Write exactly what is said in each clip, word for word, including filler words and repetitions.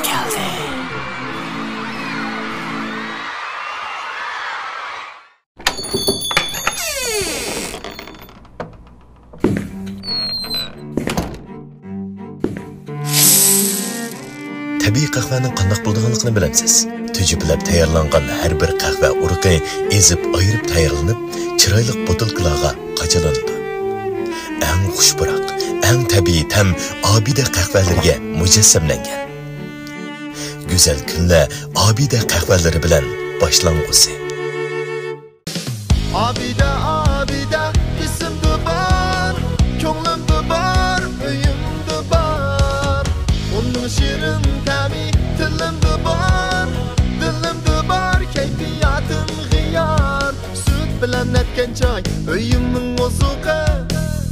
كەلدى. تەبىئىي قەھۋەنىڭ قانداق بولىدىغانلىقىنى بىلەمسىز؟ تۈجۈپىلەپ تەييارلانغان ھەر بىر قەھۋە ئۇرۇقى ئېزىپ ئايرىپ تەييارلىنىپ، چىرايلىق بوتۇلكىلارغا قاچىلىنىدۇ. ئەڭ خۇش پۇراق، ئەڭ تەبىئىي تەم ئابىدە قەھۋەلىرىگە مۇجەسسەملەنگەن. گۈزەل كۈنلەر ئابىدە قەھۋەلىرى بىلەن باشلانغۇسى. ئابىدە، ئابىدە، ئېسىمدە بار، كۆڭلۈمدە بار، ئۆيۈمدە بار. ئۇنىڭ شېرىن تەمى تىلىمدا بار، دىلىمدا بار، كەيپىياتىم غىيار. سۈت بىلەن نەتكەن چاي، ئۆيۈمنىڭ ئوزۇقى.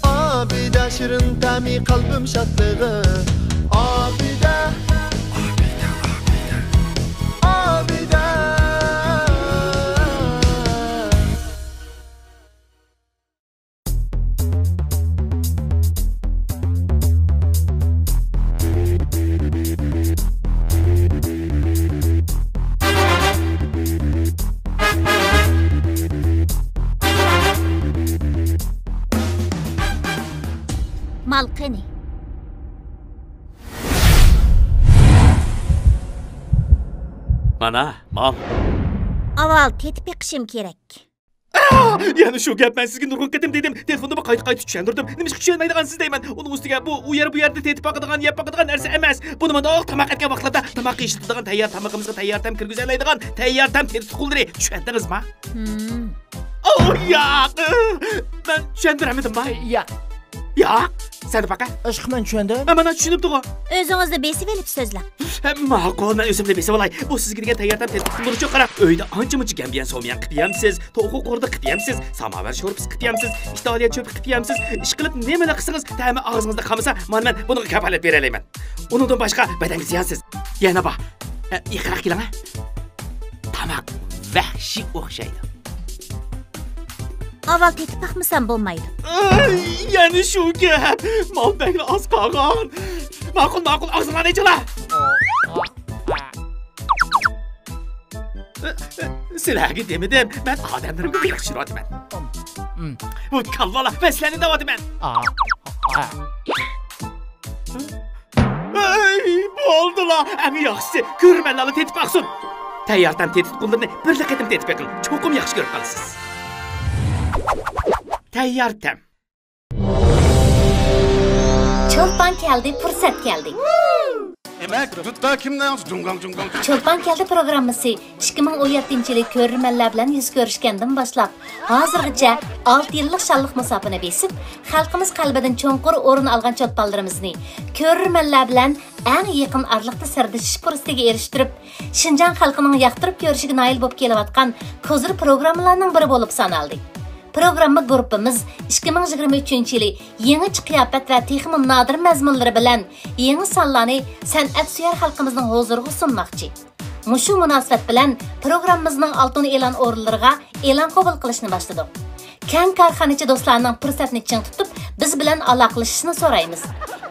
ئابىدە، شېرىن تەمى قەلبىم شادلىقى. ئابىدە، ئابىدە، ئابىدە، ئابىدە. مال قېنى؟ مانا، مال. ئاۋۋال تېتىپ بېقىشىم كېرەك. ئاھ! يەنە شۇ گەپ، مەن سىزگە نۇرغۇن قېتىم دېدىم، تېلېفوندىمۇ قايتا-قايتا چۈشەندۈردۈم. نېمىشقا چۈشەنمەيدىغانسىز دەيمەن. ئۇنىڭ ئۈستىگە بۇ ئۇ يەر، بۇ يەردە تېتىپ باقىدىغان، يەپ باقىدىغان نەرسە ئەمەس. بۇ مانداق تاماق ئەتكەن ۋاقىتلاردا تاماق ئېشىتىدىغان، تەييار تامىقىمىزغا تەييار تەم كىرگۈزەلەيدىغان تەييار تەم تېتىتقۇلىرى. چۈشەندىڭىزما؟ ھىم. ئوھ، ياق! مەن چۈشەندۈرەلمىدىمما؟ ياق. ياق، سەن باقە. ئىشقىلىپ مەن چۈشەندىم. ھە، مانا چۈشىنىپتىغۇ. ئۆزىڭىزنى بېسىۋېلىپ سۆزلەڭ. ھە، ماقۇل، مەن ئۆزۈمنى بېسىۋالاي. بۇ سىزگە دېگەن تەييار تەم تېتىتقۇلىرىچۇ قاراڭ. ئۆيدە ئانچە-مۇنچە گەمبىيەن سوميان قىلىپ يەمسىز، توخۇ قوردى قىلىپ يەمسىز، ساماۋەر شورپىسى قىلىپ يەمسىز، ئىتالىيە چۆپى قىلىپ يەمسىز. ئىشقىلىپ نېمىلا قىلسىڭىز، تەمى ئاغزىڭىزدا قالمىسا، مانا مەن بۇنىڭغا كاپالەت بېرەلەيمەن. ئۇنىڭدىن باشقا بەدەنگە زىيانسىز. يەنە بار. ھە، يېقىنراق كېلىڭە. تاماق ۋەھشىي ئوخشايدۇ. ئاۋۋال تېتىپ باقمىسام بولمايدۇ. ئەي، يەنە شۇ گەپ. مال بەكلا ئاز قالغان. ماقۇل، ماقۇل، ئاغزىڭلارنى ئېچىڭلار. سىلەرگە دېمىدىم، مەن ئادەملىرىمگە بېلىق چۈشۈرۈۋاتىمەن. بۇ كاللىلار، مەن سىلەرنى دەۋاتىمەن. ئەي، بولدىلا، ئەڭ ياخشىسى، كۆرۈرمەنلەرلا تېتىپ باقسۇن. تەييار تەم تېتىتقۇلىرىنى بىرلا قېتىم تېتىپ بېقىڭ، چوقۇم ياخشى كۆرۈپ قالىسىز. تەييار تەم. چولپان كەلدى، پۇرسەت كەلدى. دېمەك، دۇتتا كىمنىڭ؟ جۇڭگاڭ، جۇڭگاڭ. چولپان كەلدى پروگراممىسى ئىككى مىڭ ئون يەتتىنچى يىلى كۆرۈرمەنلەر بىلەن يۈز كۆرۈشكەندىن باشلاپ، ھازىرغىچە ئالتە يىللىق شانلىق مۇساپىنى بېسىپ، خەلقىمىز قەلبىدىن چوڭقۇر ئورۇن ئالغان چولپانلىرىمىزنى كۆرۈرمەنلەر بىلەن ئەڭ يېقىن ئارىلىقتا سىردىشىش پۇرسىتىگە ئېرىشتۈرۈپ، شىنجاڭ خەلقىنىڭ ياقتۇرۇپ كۆرۈشىگە نايىل بولۇپ كېلىۋاتقان كوزىر پروگراممىلارنىڭ بىرى بولۇپ سانالدى. پروگرامما گۇرۇپپىمىز ئىككى مىڭ يىگىرمە ئۈچىنچى يىلى يېڭىچە قىياپەت ۋە تېخىمۇ نادىر مەزمۇنلىرى بىلەن يېڭى سانلارنى سەنئەتسۆيەر خەلقىمىزنىڭ ھۇزۇرىغا سۇنماقچى. مۇشۇ مۇناسىۋەت بىلەن پروگراممىمىزنىڭ ئالتۇن ئېلان ئورۇنلىرىغا ئېلان قوبۇل قىلىشنى باشلىدۇق. كەڭ كارخانىچى دوستلارنىڭ پۇرسەتنى چىڭ تۇتۇپ، بىز بىلەن ئالاقىلىشىشنى سورايمىز.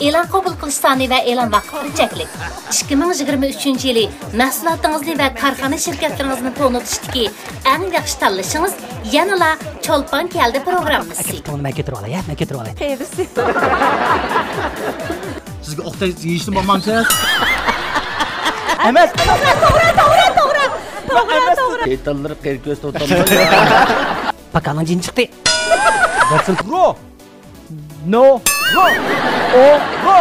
ئېلان قوبۇل قىلىش سانى ۋە ئېلان ۋاقىتلىرى چەكلىك. ئىككى مىڭ يىگىرمە ئۈچىنچى يىلى مەھسۇلاتىڭىزنى ۋە كارخانا شىركەتلىرىڭىزنى تونۇتۇشتىكى ئەڭ ياخشى تاللىشىڭىز يەنىلا چولپان كەلدى پروگراممىسى. ئەكەپ تۇڭنى مەن كۆتۈرۈۋالاي، ھە؟ مەن كۆتۈرۈۋالاي. تېرىسى. سىزگە ئوقتەك يېيىشنى بولمامسىز؟ ئەمەس. توغرا، توغرا، توغرا، توغرا. توغرا، توغرا. شەيتانلىرى قېرى كۆز توتامدۇ. پاكانىڭ جىنى چىقتى. That's a pro. No. Pro. O. Pro.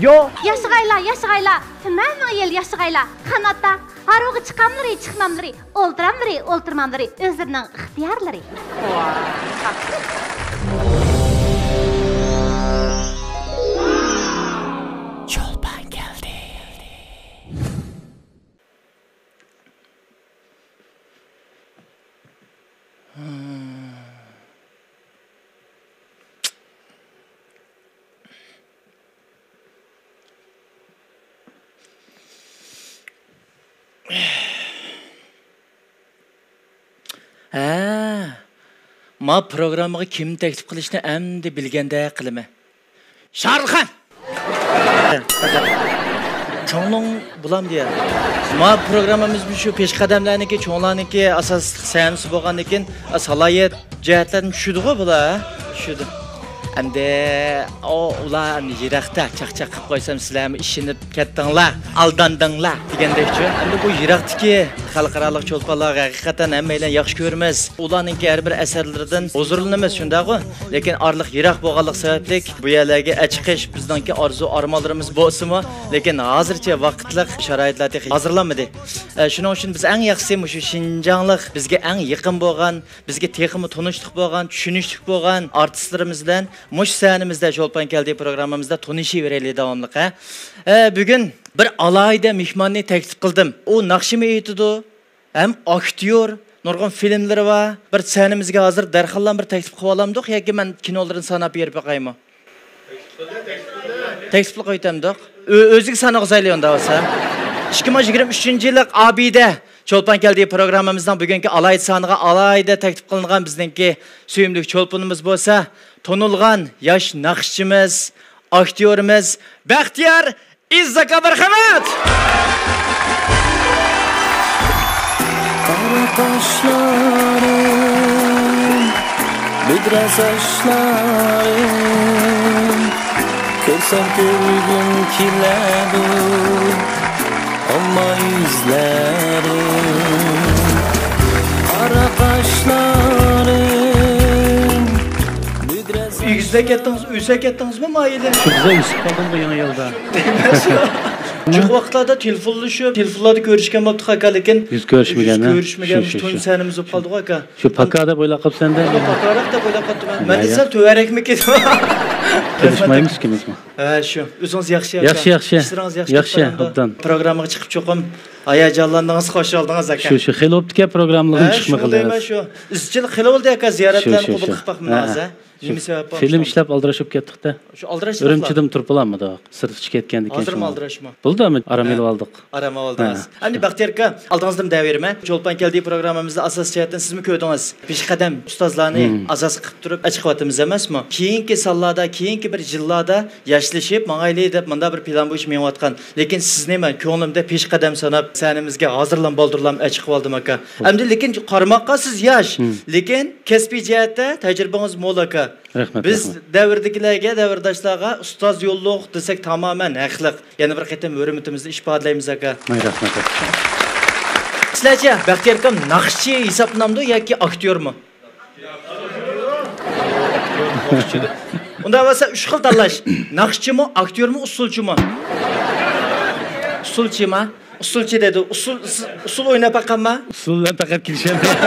Yo. ياشىغايلا، ياشىغايلا. تۈمەن مىڭ يىل ياشىغايلا. قاناتتا ھارۋىغا چىقاملىرى، چىقماملىرى، ئولتۇراملىرى، ئولتۇرماملىرى ئۆزلىرىنىڭ ئىختىيارلىرى. چولپان كەلدى. ھە، ما پروگراممىغا كىم تەكلىپ قىلىشنى ئەمدى بىلگەندەك قىلىمەن. شاھرۇخ خان! چوڭلۇڭ بولامدۇ يا؟ ما پروگراممىمىز شۇ پېشقەدەملەرنىڭكى، چوڭلارنىڭكى ئاساسلىق سەھنىسى بولغاندىن كېيىن، سالاھىيەت جەھەتلەردىن چۈشىدىغۇ بۇلار، ھە؟ چۈشىدۇ. ئەمدى ئۇ، ئۇلار ئەمدى يىراقتا، چاقچاق قىلىپ قويسام، سىلەرمۇ ئىشىنىپ كەتتىڭلار، ئالداندىڭلار دېگەندەكچۇ. ئەمدى بۇ يىراقتىكى خەلقئارالىق چولپانلارغا ھەقىقەتەن ھەممەيلەن ياخشى كۆرىمىز. ئۇلارنىڭكى ھەر بىر ئەسەرلىرىدىن ھۇزۇرلىنىمىز، شۇنداقغۇ؟ لېكىن ئارىلىق يىراق بولغانلىقى سەۋەبلىك بۇ يەرلەرگە ئەچىقىش بىزنىڭكى ئارزۇ ئارمانلىرىمىز بولسىمۇ، لېكىن ھازىرچە ۋاقىتلىق شارائىتلار تېخى ھازىرلانمىدى. ئە، شۇنىڭ ئۈچۈن بىز ئەڭ ياخشىسى مۇشۇ شىنجاڭلىق، بىزگە ئەڭ يېقىن بولغان، بىزگە تېخىمۇ تونۇشلۇق بولغان، چۈشىنىشلىك بولغان ئارتىسلىرىمىز بىلەن مۇشۇ سەھنىمىزدە، چولپان كەلدى پروگراممىمىزدا تونۇشۇۋېرەيلى داۋاملىق، ھە. ئە، بۈگۈن بىر ئالاھىدە مېھماننى تەكلىپ قىلدىم. ئۇ ناخشىمۇ ئېيتىدۇ، ھەم ئاكتيور، نۇرغۇن فىلىملىرى بار. بىر سەھنىمىزگە ھازىر دەرھاللا بىر تەكلىپ قىلىۋالامدۇق ياكى مەن كىنولىرىنى ساناپ بېرىپ بېقايمۇ؟ تەكلىپلا قويۇۋېتەمدۇق. ئۆ-، ئۆزىگە سانىغۇزايلى ئۇنداق بولسا. ئىككى مىڭ يىگىرمە ئۈچىنچى يىللىق ئابىدە چولپان كەلدى پروگراممىمىزنىڭ بۈگۈنكى ئالاھىدە سانىغا ئالاھىدە تەكلىپ قىلىنغان بىزنىڭكى سۆيۈملۈك چولپىنىمىز بولسا، تونۇلغان ياش ناخشىچىمىز، ئاكتيورىمىز بەختىيار ئىززاكا، مەرھەمەت! قارا قاشلىرىڭ، بۈدرە ساچلىرىڭ، كۆرسەم كۆرگۈم كېلىدۇ، ئەمما يۈزلىرىڭ، قارا قاشلىرىڭ، بۈدرە ئۆيگە ئىزدەپ كەتتىڭىز، ئۆسە كەتتىڭىزمۇ مايىلى؟ شۇ بىزە ئۆسۈپ قالدىڭغۇ يېڭى يىلدا. جىق ۋاقىتلاردا تېلېفونلىشىپ، تېلېفونلاردا كۆرۈشكەن بولۇپتۇق ئاكا، لېكىن يۈز كۆرۈشمىگەن، يۈز ھە؟ كۆرۈشمىگەن شۇ، شۇ، شۇ، تۇنجى شۇ. سەھنىمىز بولۇپ قالدىغۇ ئاكا. شۇ پاكا دەپ ئويلاپ قاپسەن-دە. پاكاراق دەپ ئويلاپ قاپتىمەن. مەن يا، دېسەم يا. تۆۋەنرەكمىكىن. كېلىشمايمىز ئىككىمىزمۇ. ھە، شۇ. ئۆزىڭىز ياخشى ئاكا. ياخشى، ياخشى. ئىشلىرىڭىز ياخشى ياخشى، كېتىپ بارامدۇ؟ ئوبدان. پروگراممىغا چىقىپ چوقۇم ھاياجانلاندىڭىز، خوش بولدىڭىز ئاكا. شۇ، شۇ. خېلى بوپتىكەن پروگراممىغا ھە، چىقمىغىلى. شۇ. ئىزچىل خېلى بولدى ئاكا، زىيارەتلەرنى شۇ، شۇ، قوبۇل شۇ. قىلىپ باقمىدىڭىز، ھە، ھە. ھە؟ نېمە سەۋەب بولۇپ فىلىم قالدى؟ ئىشلەپ ئالدىراش بولۇپ كەتتۇقتە. شۇ ئالدىراشلىقلا. ئۈرۈمچىدىمۇ تۇرۇپ بولالمىدۇق. سىرتقا چىقىپ كەتكەندىن كېيىن ھازىرمۇ شۇڭا. ئالدىراشمۇ؟ بولدى، ئەمدى ئارام ھە. ئېلىۋالدۇق. ئارام ئالدىڭىز. ھە. ئەمدى بەختىيار ئاكا، ئالدىڭىزدىن دەۋېرىمەن. چولپان كەلدى پروگراممىمىزدا ئاساسىي جەھەتتىن سىزمۇ كۆردىڭىز. پېشقەدەم ئۇستازلارنى مم. ئاساس قىلىپ تۇرۇپ ئەچىقىۋاتىمىز ئەمەسمۇ؟ كېيىنكى سانلاردا، كېيىنكى بىر يىللاردا ياشلىشىپ ماڭايلى دەپ مۇنداق بىر پىلان بويىچە مېڭىۋاتقان. لېكىن سىزنى مەن كۆڭلۈمدە پېشقەدەم ساناپ، سەھنىمىزگە ھازىرلام بالدۇرلام ئەچىقىۋالدىم ئاكا. ئەمدى لېكىن قارىماققا سىز ياش، مم. لېكىن كەسپىي جەھەتتە تەجرىبىڭىز مول ئاكا. رەھمەت، بىز رەھمەت. دەۋردىكىلەرگە، دەۋرداشلارغا ئۇستاز يوللۇق دېسەك تامامەن ھەقلىق. يەنە بىر قېتىم ھۆرمىتىمىزنى ئىپادىلەيمىز ئاكا. ئاي، رەھمەت، رەھمەت. سىلەرچە، بەختىيار ئاكام ناخشىچى ھېسابلىنامدۇ ياكى ئاكتيورمۇ؟ ئۇنداق بولسا ئۈچ خىل تاللاش. ناخشىچىمۇ، ئاكتيورمۇ، ئۇسسۇلچىمۇ؟ ئۇسسۇلچىما؟ ئۇسسۇلچى دەيدۇ. ئۇسسۇل، ئۇسسۇل ئويناپ باققانما؟ ئۇسسۇل بىلەن پەقەت كېلىشەلمەيمەن.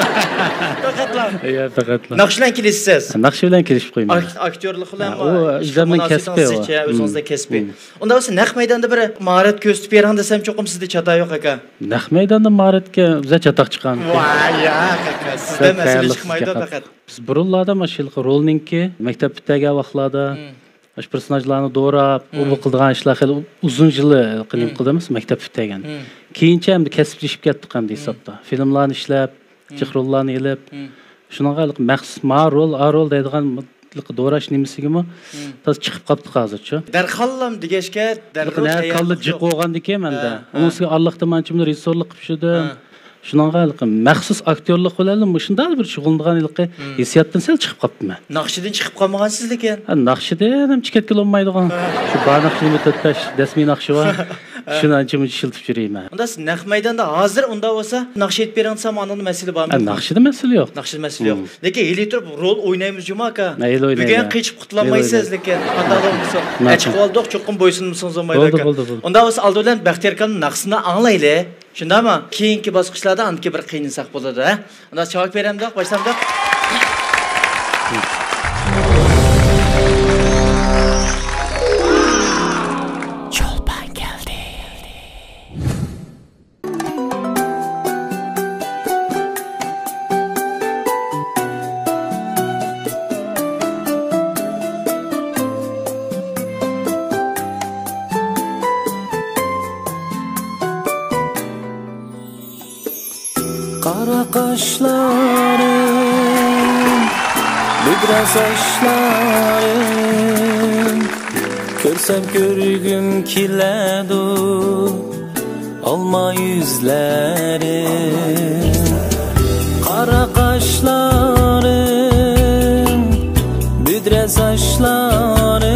پەقەتلا؟ يا، پەقەتلا. ناخشا بىلەن كېلىشىسىز؟ ناخشا بىلەن كېلىشىپ قويىمەن. ئاك-، ئاكتيورلۇق بىلەن ھە، ئۇ ئۆزۈمنىڭ كەسپى ئۇ. ئىچىدە، ئۆزىڭىزدە مم. كەسپى. مم. ئۇنداق بولسا نەق مەيداندا بىر ماھارەت كۆرسىتىپ بېرىڭ دېسەم چوقۇم سىزدە چاتا يوق ئاكا. نەق مەيداندا ماھارەتكە بىزە چاتاق چىققان. ۋاي ياق ئاكا، سىزدە مەسىلە چىقمايدۇ پەقەت. بىز بۇرۇنلاردا مانا شۇ رولنىڭكى مەكتەپ پۈتتۈرگەن ۋاقىتلاردا مم. مۇشۇ پېرسوناژلارنى دوراپ، ئۇ بۇ قىلىدىغان ئىشلار خېلى ئۇزۇن يىللار نېمە قىلدى ئەمەس، مەكتەپ پۈتتۈرگەن. كېيىنچە ئەمدى كەسىپلىشىپ كەتتۇق ئەمدى ھېسابتا. فىلىملارنى ئىشلەپ، جىق روللارنى ئېلىپ، شۇنىڭغا ماخسۇس ما رول، ئا رول دەيدىغان دوراش نېمىسىگىمۇ تازا چىقىپ قاپتۇق ھازىرچۇ. دەرھاللام دېگەچكە، دەرھال كاللا جىق بولغاندىكىن مەندە. ئۇنىڭ ئۈستىگە ئارىلىقتا مانچە مۇندا رېژىسسورلۇق قىلىپ يۈردۈم. شۇنىڭغا مەخسۇس ئاكتيورلۇق بىلەن مۇشۇنداق بىر شۇغۇللىنىدىغان ھېلىقى ھېسسىياتتىن سەل چىقىپ قاپتىمەن. ناخشىدىن چىقىپ قالمىغانسىز لېكىن. ھە، ناخشىدىن ھەم چىقىۋەتكىلى بولمايدىغان. شۇ بار ناخشىدىن بىر تۆت بەش دەسمىي ناخشا بار. شۇنى ئانچە مۇنچە ئىشلىتىپ يۈرىمەن. ئۇندا سىز نەق مەيداندا ھازىر ئۇنداق بولسا ناخشا ئېيتىپ بېرىڭ دېسەم ئاندىن مەسىلە بارمۇ؟ ھە، ناخشىدا مەسىلە يوق. ناخشىدا مەسىلە يوق. لېكىن ھېلى تۇرۇپ رول ئوينايمىز جۇما ئاكا. ھە، ھېلى ئوينايمىز. بۈگۈن قېچىپ قۇتۇلالمايسىز لېكىن. قانداق بولمىسۇن. ئەچىقىۋالدۇق، چوقۇم بويسۇنمىسىڭىز بولمايدۇ ئاكا. بولدى، بولدى، بولدى. ئۇنداق بولسا ئالدى بىلەن بەختىيار ئاكامنىڭ ناخشىسىنى ئاڭلايلى. شۇنداقمۇ؟ كېيىنكى باسقۇچلاردا ئاندىكى بىر قىينىساق بولىدۇ، ھە؟ ئۇنداق چاۋاك بېرەمدۇق، باشلامدۇق؟ چولپان كەلدى. قارا قاشلىرىڭ، بۈدرە ساچلىرىڭ، كۆرسەم كۆرگۈم كېلەدۇ ئالما يۈزلەرنى. قارا قاشلىرىڭ، بۈدرە ساچلىرىڭ،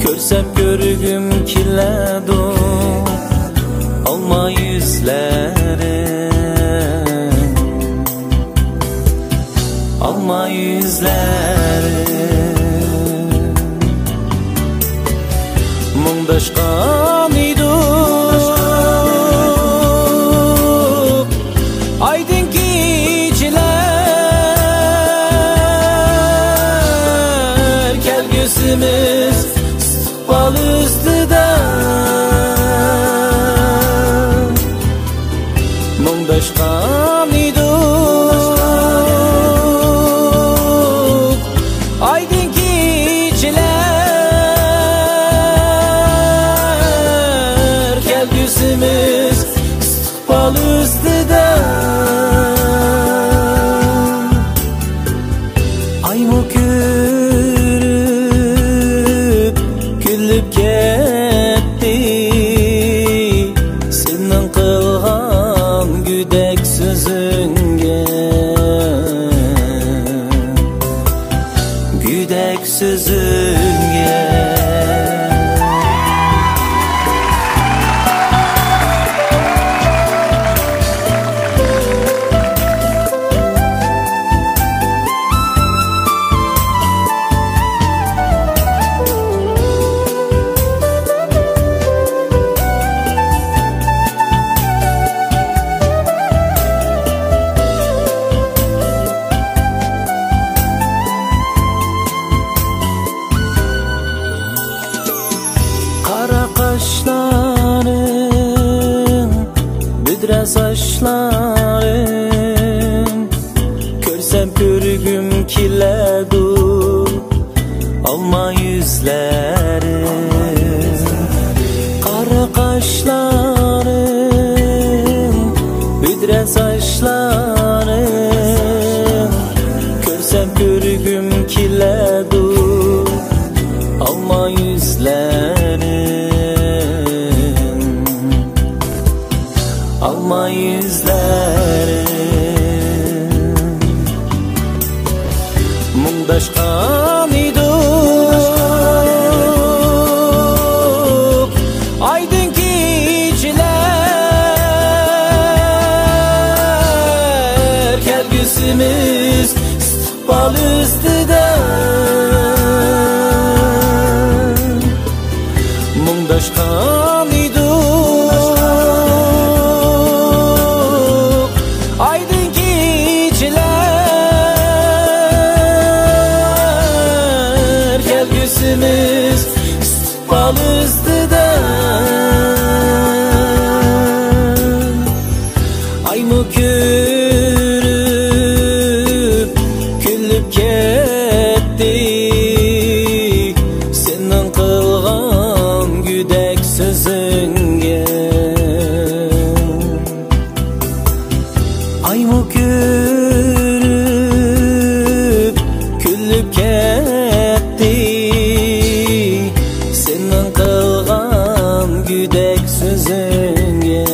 كۆرسەم كۆرگۈم كېلەدۇ ئالما يۈزلىرىڭ، ئالما يۈزلىرىڭ. مۇڭداشقان ئىدۇق ئايدىڭ كېچىلەر، كەلگۈسىمىز ئىستىقبال ئۈستىدە. مۇڭداشقان ئىدۇق ئايدىڭ كېچىلەر، كەلگۈسىمىز ئىستىقبال ئۈستىدە. ئايمۇ كۆرۈپ كۈلۈپ كەتتى سېنىڭ قىلغان گۈدەك سۆزۈڭگە، گۈدەك سۆزۈڭگە. قارا قاشلىرىڭ، بۈدرە ساچلىرىڭ، كۆرسەم كۆرگۈم كېلەدۇ ئالما يۈزلىرىڭ. قارا قاشلىرىڭ، بۈدرە ساچلىرىڭ، كۆرسەم كۆرگۈم كېلەدۇ ئالما يۈزلىرىڭ، ئالما يۈزلىرىڭ. مۇڭداشقان ئىدۇق ئايدىڭ كېچىلەر، كەلگۈسىمىز ئىستىقبال ئۈستىدە. مۇڭداشقان ئىدۇق ئايدىڭ كېچىلەر، كەلگۈسىمىز ئىستىقبال ئۈستىدە. ئايمۇ كۆرۈپ كۈلۈپ كەتتى سېنىڭ قىلغان گۈدەك سۆزۈڭگە. ئايمۇ كۆرۈپ كۈلۈپ كەتتى سېنىڭ قىلغان گۈدەك سۆزۈڭگە،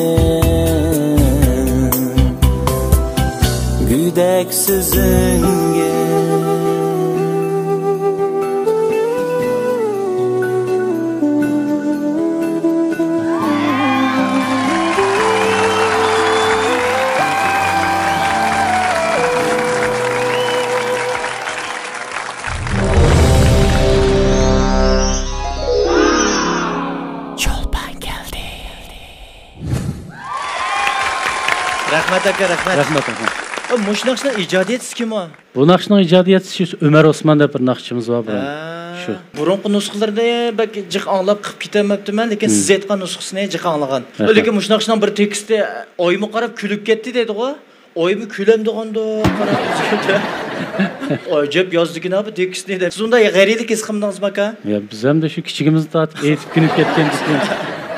گۈدەك سۆزۈڭگە. چولپان كەلدى. رەھمەت ئاكا، رەھمەت. رەھمەت، رەھمەت. ئا، مۇشۇ ناخشىنىڭ ئىجادىيەتچىسى كىم ئۇ؟ بۇ ناخشىنىڭ ئىجادىيەتچىسى شۇ ئۆمەر ئوسمان دەپ بىر ناخشىچىمىز بار بۇرۇن. ھە. شۇ. بۇرۇنقى نۇسخىلىرىنى بەك جىق ئاڭلاپ قىپ كېتەلمەپتىمەن، لېكىن مم. سىز ئېيتقان نۇسخىسىنى جىق ئاڭلىغان. رەھمەت. لېكىن مۇشۇ ناخشىنىڭ بىر تېكىستى، ئايمۇ قاراپ كۈلۈپ كەتتى دەيدىغۇ. ئايمۇ كۈلەمدىغاندۇ، قاراپ. ئەجەب يازدىكىن بۇ تېكىستنى دەپ. سىز ئۇنداق غەيرىيلىك ھېس قىلمىدىڭىزمۇ، ئاكا؟ يا، بىز ھەمدە شۇ كىچىكىمىزنى تارتىپ ئېيتىپ كۈلۈپ كەتكەن.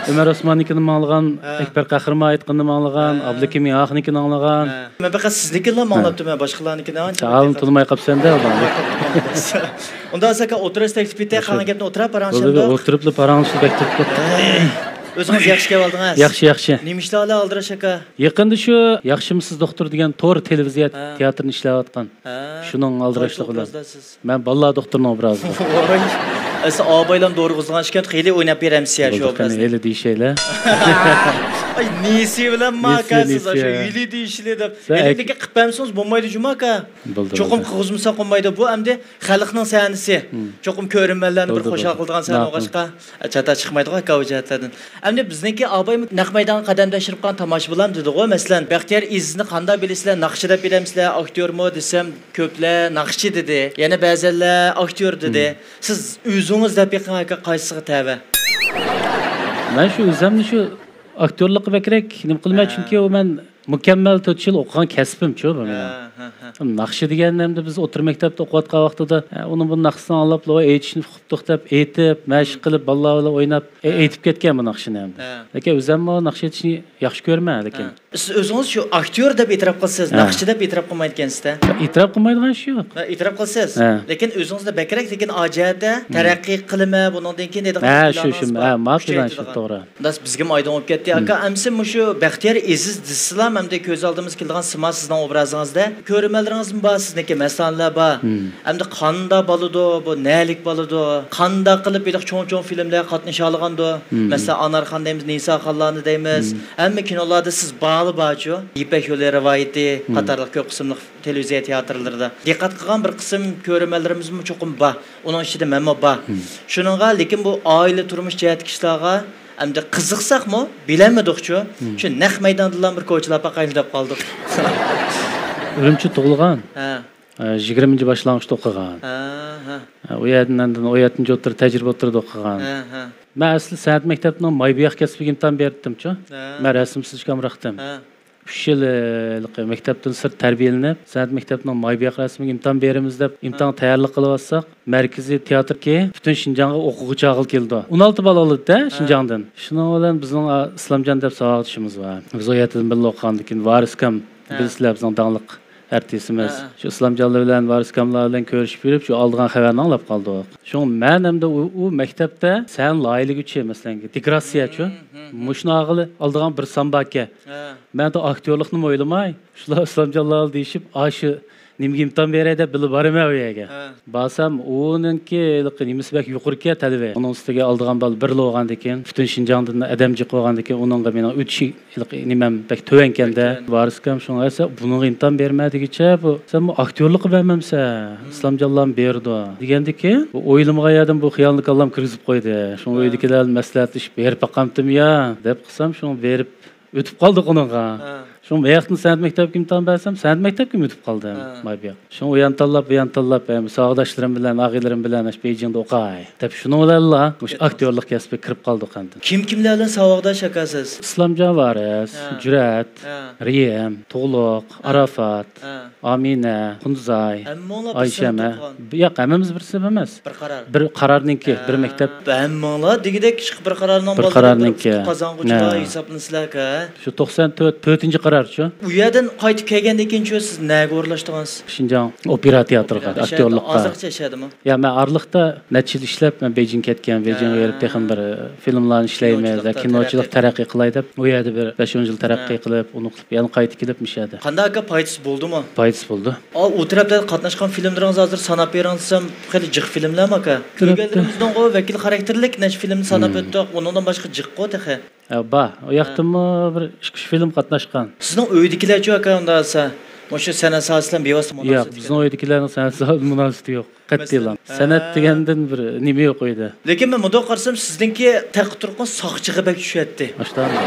ئۆمەر ئوسماننىڭكىنىمۇ ئاڭلىغان، ھە. ئەكبەر قەھرىمان ئېيتقىنىنىمۇ ئاڭلىغان، ھە. ئابلىكىم ياخنىڭكىنى ئاڭلىغان. ھە. مەن پەقەت سىزنىڭكىنىلا ھە. ئاڭلاپتىمەن، باشقىلارنىڭكىنى ئانچە ھالىنى تونۇماي قاپسەن-دە، ئۇلارنى. ئۇنداق بولسا ئاكا، ئوتتۇرىسى تەكلىپ ئېتەي، قالغان گەپنى ئوتتۇرا پاراڭلىشامدۇق؟ ئولتۇرۇپلا پاراڭلىشىپ بەك تۇرۇپتۇ. ئۆزىڭىز ياخشى كېلىۋالدىڭىز. ياخشى، ياخشى. نېمە ئىشلار ئالدىراش ئاكا؟ يېقىندا شۇ ياخشىمۇسىز دوختۇر دېگەن تور تېلېۋىزىيە ھە. تېئاتىرىنى ئىشلەۋاتقان. ھە. شۇنىڭ ئالدىراشلىقى بىلەن. قايسى ئوبرازدا سىز؟ مەن بالىلار دوختۇرىنىڭ ئوبرازىدا. ۋاي. ئەسلى ئابايلام دورىغا ئۇزىغان ئىكەن، خېلى ئويناپ بېرەمسىز يا شۇ بولدى، قېنى، ئوبرازنى. ھېلى دېيىشەيلى. ئاي، نېسى بىلەن ما نېسى، ئاكا سىز نېسى، ئاشۇ ھە. ھېلى دېيىشلى دەپ. سەن ھېلى ئەك- لېكىن قىلىپ بەرمىسىڭىز بولمايدۇ جۇما ئاكا. بولدى، چوقۇم بولدى. قىلغۇزمىساق بولمايدۇ. بۇ ئەمدى خەلقنىڭ سەھنىسى. ھىم. چوقۇم كۆرۈرمەنلەرنى بىر بولدى، خۇشال بولدى. قىلىدىغان سەھنە ماقۇل. بولغاچقا، چاتا چىقمايدىغۇ ئاكا ئۇ جەھەتلەردىن. ئەمدى بىزنىڭكى ئابايمۇ نەق مەيدانغا قەدەم تەشرىپ قىلغان تاماشىبىنلار دېدىغۇ، مەسىلەن، بەختىيار ئېزىزنى قانداق بىلىسىلەر، ناخشا دەپ بىلەمسىلەر، ئاكتيورمۇ دېسەم، كۆپلەر ناخشىچى دېدى، يەنە بەزەنلەر ئاكتيور دېدى. ھىم. سىز ئۆزىڭىز دەپ بېقىڭ ئاكا، قايسىسىغا تەۋە؟ مەن شۇ ئۆزۈمنى شۇ ئاكتيورلۇققا بەكرەك نېمە قىلىمەن، ھە. چۈنكى ئۇ مەن مۇكەممەل تۆت يىل ئوقۇغان كەسپىمچۇ بۇ مېنىڭ. ھە، ھە، ھە. ناخشا دېگەننى ئەمدى بىز ئوتتۇرا مەكتەپتە ئوقۇۋاتقان ۋاقتىدا، ھە، ئۇنىڭ بۇ ناخشىسىنى ئاڭلاپلا، ئېيتىشنى ئۇقۇپتۇق دەپ ئېيتىپ، مەشىق قىلىپ، بالىلار بىلەن ئويناپ، ئە، ھە. ئېيتىپ كەتكەن بۇ ناخشىنى ئەمدى. ھە. لېكىن ئۆزۈممۇ ناخشا ئېيتىشنى ياخشى كۆرىمەن، لېكىن. ھە. سىز ئۆزىڭىز شۇ ئاكتيور دەپ ئېتىراپ قىلىسىز، ھە. ناخشىچى دەپ ئېتىراپ قىلمايدىكەنسىز-دە. ئېتىراپ قىلمايدىغان ئىش يوق. ھە، ئېتىراپ قىلىسىز. ھە. لېكىن ئۆزىڭىزدە بەكرەك، لېكىن ئا جەھەتتە ھىم. تەرەققىي قىلىمەن، بۇنىڭدىن كېيىن دەيدىغان ھە، شۇ، پىلانىڭىز شۇ، بار، ھە، ما پىلان شۇ، كۈچەيتىدىغان. توغرا. داس بىزگىمۇ ئايدىڭ بولۇپ كەتتى. ھىم. ئاكا، ئەمسە مۇشۇ بەختىيار ئېزىز دېسىلام، ئەمدى كۆز ئالدىمىزغا كېلىدىغان سىما سىزنىڭ ئوبرازىڭىزدا. كۆرۈرمەنلىرىڭىزمۇ بار، سىزنىڭكى مەستانىلەر بار. ھىم. ئەمدى قانداق بالىدۇ، بۇ نەلىك بالىدۇ؟ قانداق قىلىپ ھېلىقى چوڭ-چوڭ فىلىملەرگە قاتنىشالىغاندۇ؟ ھىم. مەسىلەن، ئانارخان دەيمىز، نىساخانلارنى دەيمىز. ھىم. ھەممە كىنولاردا سىز بارلا بارچۇ. يىپەك يولى رىۋايىتى ھىم. قاتارلىق كۆپ قىسىملىق تېلېۋىزىيە تىياتىرلىرىدا. دىققەت قىلغان بىر قىسىم كۆرۈرمەنلىرىمىزمۇ چوقۇم بار. ئۇنىڭ ئىچىدە مەنمۇ بار. ھىم. شۇنىڭغا، لېكىن بۇ ئائىلە تۇرمۇش جەھەتتىكى ئىشلارغا ئەمدى قىزىقساقمۇ، بىلەلمىدۇقچۇ. ھىم. شۇ نەق مەيداندىلا بىر كوچىلار پاقايلى دەپ قالدۇق. ئۈرۈمچىدە تۇغۇلغان. ھە. ئە، يىگىرمىنچى باشلانغۇچتا ئوقۇغان. ھە، ھە. ئە، ئۇ يەردىن ئاندىن ئون يەتتىنچى ئوتتۇرا، تەجرىبە ئوتتۇرىدا ئوقۇغان. ھە، ھە. مەن ئەسلى سەنئەت مەكتەپنىڭ ماي بوياق كەسپىگە ئىمتىھان بېرىپتىمچۇ. ھە. مەن رەسىم سىزىشقا ئامراقتىم. ھە. ئۈچ يىل، ھېلىقى مەكتەپتىن سىرت تەربىيەلىنىپ، سەنئەت مەكتەپنىڭ ماي بوياق رەسىمىگە ئىمتىھان بېرىمىز دەپ، ئىمتىھانغا ھە. تەييارلىق قىلىۋاتساق، مەركىزىي تىياتىركى پۈتۈن شىنجاڭغا ئوقۇغۇچى ئالغىلى كېلىدۇ. ئون ئالتە بالا ئالىدۇ-دە، ھە. شىنجاڭدىن. شۇنىڭ بىلەن بىزنىڭ، ئا، ئىسلامجان دەپ ساۋاقدىشىمىز بار. بىز ئۇ يەردىن بىللە ئوقۇغاندىكىن، ۋارىسكام ھە. بىلىسىلەر، بىزنىڭ داڭلىق ئارتىسىمىز. ھە. شۇ ئىسلامجانلار بىلەن، ۋارىسكاملار بىلەن كۆرۈشۈپ يۈرۈپ، شۇ ئالىدىغان خەۋەرنى ئاڭلاپ قالدۇق. شۇڭا مەن ئەمدى ئۇ، ئۇ مەكتەپتە سەھنە لايىھەلىگۈچى، مەسىلەن، دېكوراتسىيەچۇ. ھىم، ھىم، ھىم. مۇشۇنى ئالغىلى، ئالىدىغان بىر سان باركەن. ھە. مەن ئاكتيورلۇقنىمۇ ئويلىماي، شۇلار ئىسلامجانلار دېيىشىپ، ئاشۇ نېمىگە ئىمتىھان بېرەي دەپ بىللە بارىمەن ئۇ يەرگە. ھە. بارسام، ئۇنىڭكى ھېلىقى نېمىسى بەك يۇقىرىكەن تەلىپى. ئۇنىڭ ئۈستىگە ئالىدىغان بالا بىرلا بولغاندىكىن، پۈتۈن شىنجاڭدىن ئادەم جىق بولغاندىكىن، ئۇنىڭغا مېنىڭ ئۆتۈش ھېلىقى نېمەم بەك تۆۋەنكەن-دە. تۆۋەنكەن. ۋارىسكام شۇڭا، سەن بۇنىڭغا ئىمتىھان بەرمە دېگۈچە، بۇ، سەن بۇ ئاكتيورلۇققا بەرمەمسەن، ھىم. ئىسلامجانلارمۇ بېرىدۇ دېگەندىكىن، بۇ ئويلىمىغان يەردىن بۇ خىيالنى كاللام كىرگۈزۈپ قويدى. شۇڭا ھە. ئۆيدىكىلەر بىلەن مەسلىھەتلىشىپ، بېرىپ باقامتىم يا دەپ قىلسام، شۇڭا بېرىپ ئۆتۈپ قالدۇق ئۇنىڭغا. ھە. شۇڭا بۇ ياقتىن سەنئەت مەكتەپكە ئىمتىھان بەرسەم، سەنئەت مەكتەپكىمۇ ئۆتۈپ قالدىم. ھە. ماي بۇ ياق. شۇڭا ئۇ ياننى تاللاپ، بۇ ياننى تاللاپ، ھەم ساۋاقداشلىرىم بىلەن، ئاغىنىلىرىم بىلەن ئاشۇ بېيجىڭدا ئوقاي دەپ، شۇنىڭ بىلەنلا مۇشۇ ئاكتيورلۇق كەسپىگە كىرىپ قالدۇق ئاندىن. كىم كىملەر بىلەن ساۋاقداش ئاكا سىز؟ ئىسلامجان ۋارىس، ھە. جۈرئەت، ھە. رېھىم، تۇغلۇق، ھە. ئاراپات، ھە. ئامىنە، قۇندۇزاي، ھەممىڭلار بىر ئايشەمە. سىنىپتا ئوقۇغان؟ ياق، ھەممىمىز بىر سىنىپ ئەمەس. بىر قارار. بىر قارارنىڭكى، بىر ھە. مەكتەپ. ھەممىڭلار دېگۈدەك ئىشقا بىر قارارنىڭ بىر بالىلىرى، قارارنىڭكى. بىر ئۇتۇق قازانغۇچىلار ھە. ھېسابلىنىسىلەر ئاكا. شۇ توقسان تۆت، تۆتىنچى قارارچۇ؟ ئۇ يەردىن قايتىپ كەلگەندىن كېيىنچۇ سىز نەگە ئورۇنلاشتىڭىز؟ شىنجاڭ ئوپېرا تېئاتىرىغا، ئوپېرا ئاكتيورلۇققا. ئازراقچە ياشادىمۇ؟ يا، مەن ئارىلىقتا نەچچە يىل ئىشلەپ، مەن بېيجىڭغا كەتكەن، بېيجىڭغا ھە. بېرىپ تېخىمۇ بىر فىلىملارنى ئىشلەيمىز، كىنوچىلىق كىنوچىلىق تەرەققىي قىلاي دەپ، ئۇ يەردە بىر بەش ئون يىل تەرەققىي ھە. قىلىپ، ئۇنى قىلىپ، يەنە قايتىپ كېلىپ، مۇشۇ يەردە. قانداق ئاكا، پايدىسى بولدىمۇ؟ پايدىسى بولدى. ئا، ئۇ تەرەپتە قاتناشقان فىلىملىرىڭىزنى ھازىر ساناپ بېرىڭ دېسەم، خېلى جىق فىلىملەرمۇ ئاكا؟ تەرەپتە. كۆرگەنلىرىمىزنىڭغۇ ۋەكىل خاراكتېرلىك نەچچە فىلىمنى ساناپ مم. ئۆتتۇق، ئۇنىڭدىن باشقا جىققۇ تېخى. ئە، بار. ئۇ ھە. ياقتىنمۇ بىر ئىككى ئۈچ فىلىم قاتناشقان. سىزنىڭ ئۆيدىكىلەرچۇ ئاكا، ئۇنداق دېسە؟ مۇشۇ سەنئەت ساھەسى بىلەن بىۋاسىتە ياق، مۇناسىۋىتى؟ بىزنىڭ ئۆيدىكىلەرنىڭ سەنئەت ساھەسى بىلەن مۇناسىۋىتى يوق. قەتئىيلا. مەسىلەن؟ سەنئەت ھە. دېگەندىن بىر نېمە يوق ئۆيدە. لېكىن مەن مۇنداق قارىسام، سىزنىڭكى تەقى تۇرقان ساقچىغا بەك چۈشەتتى. ئاشۇنداقمۇ؟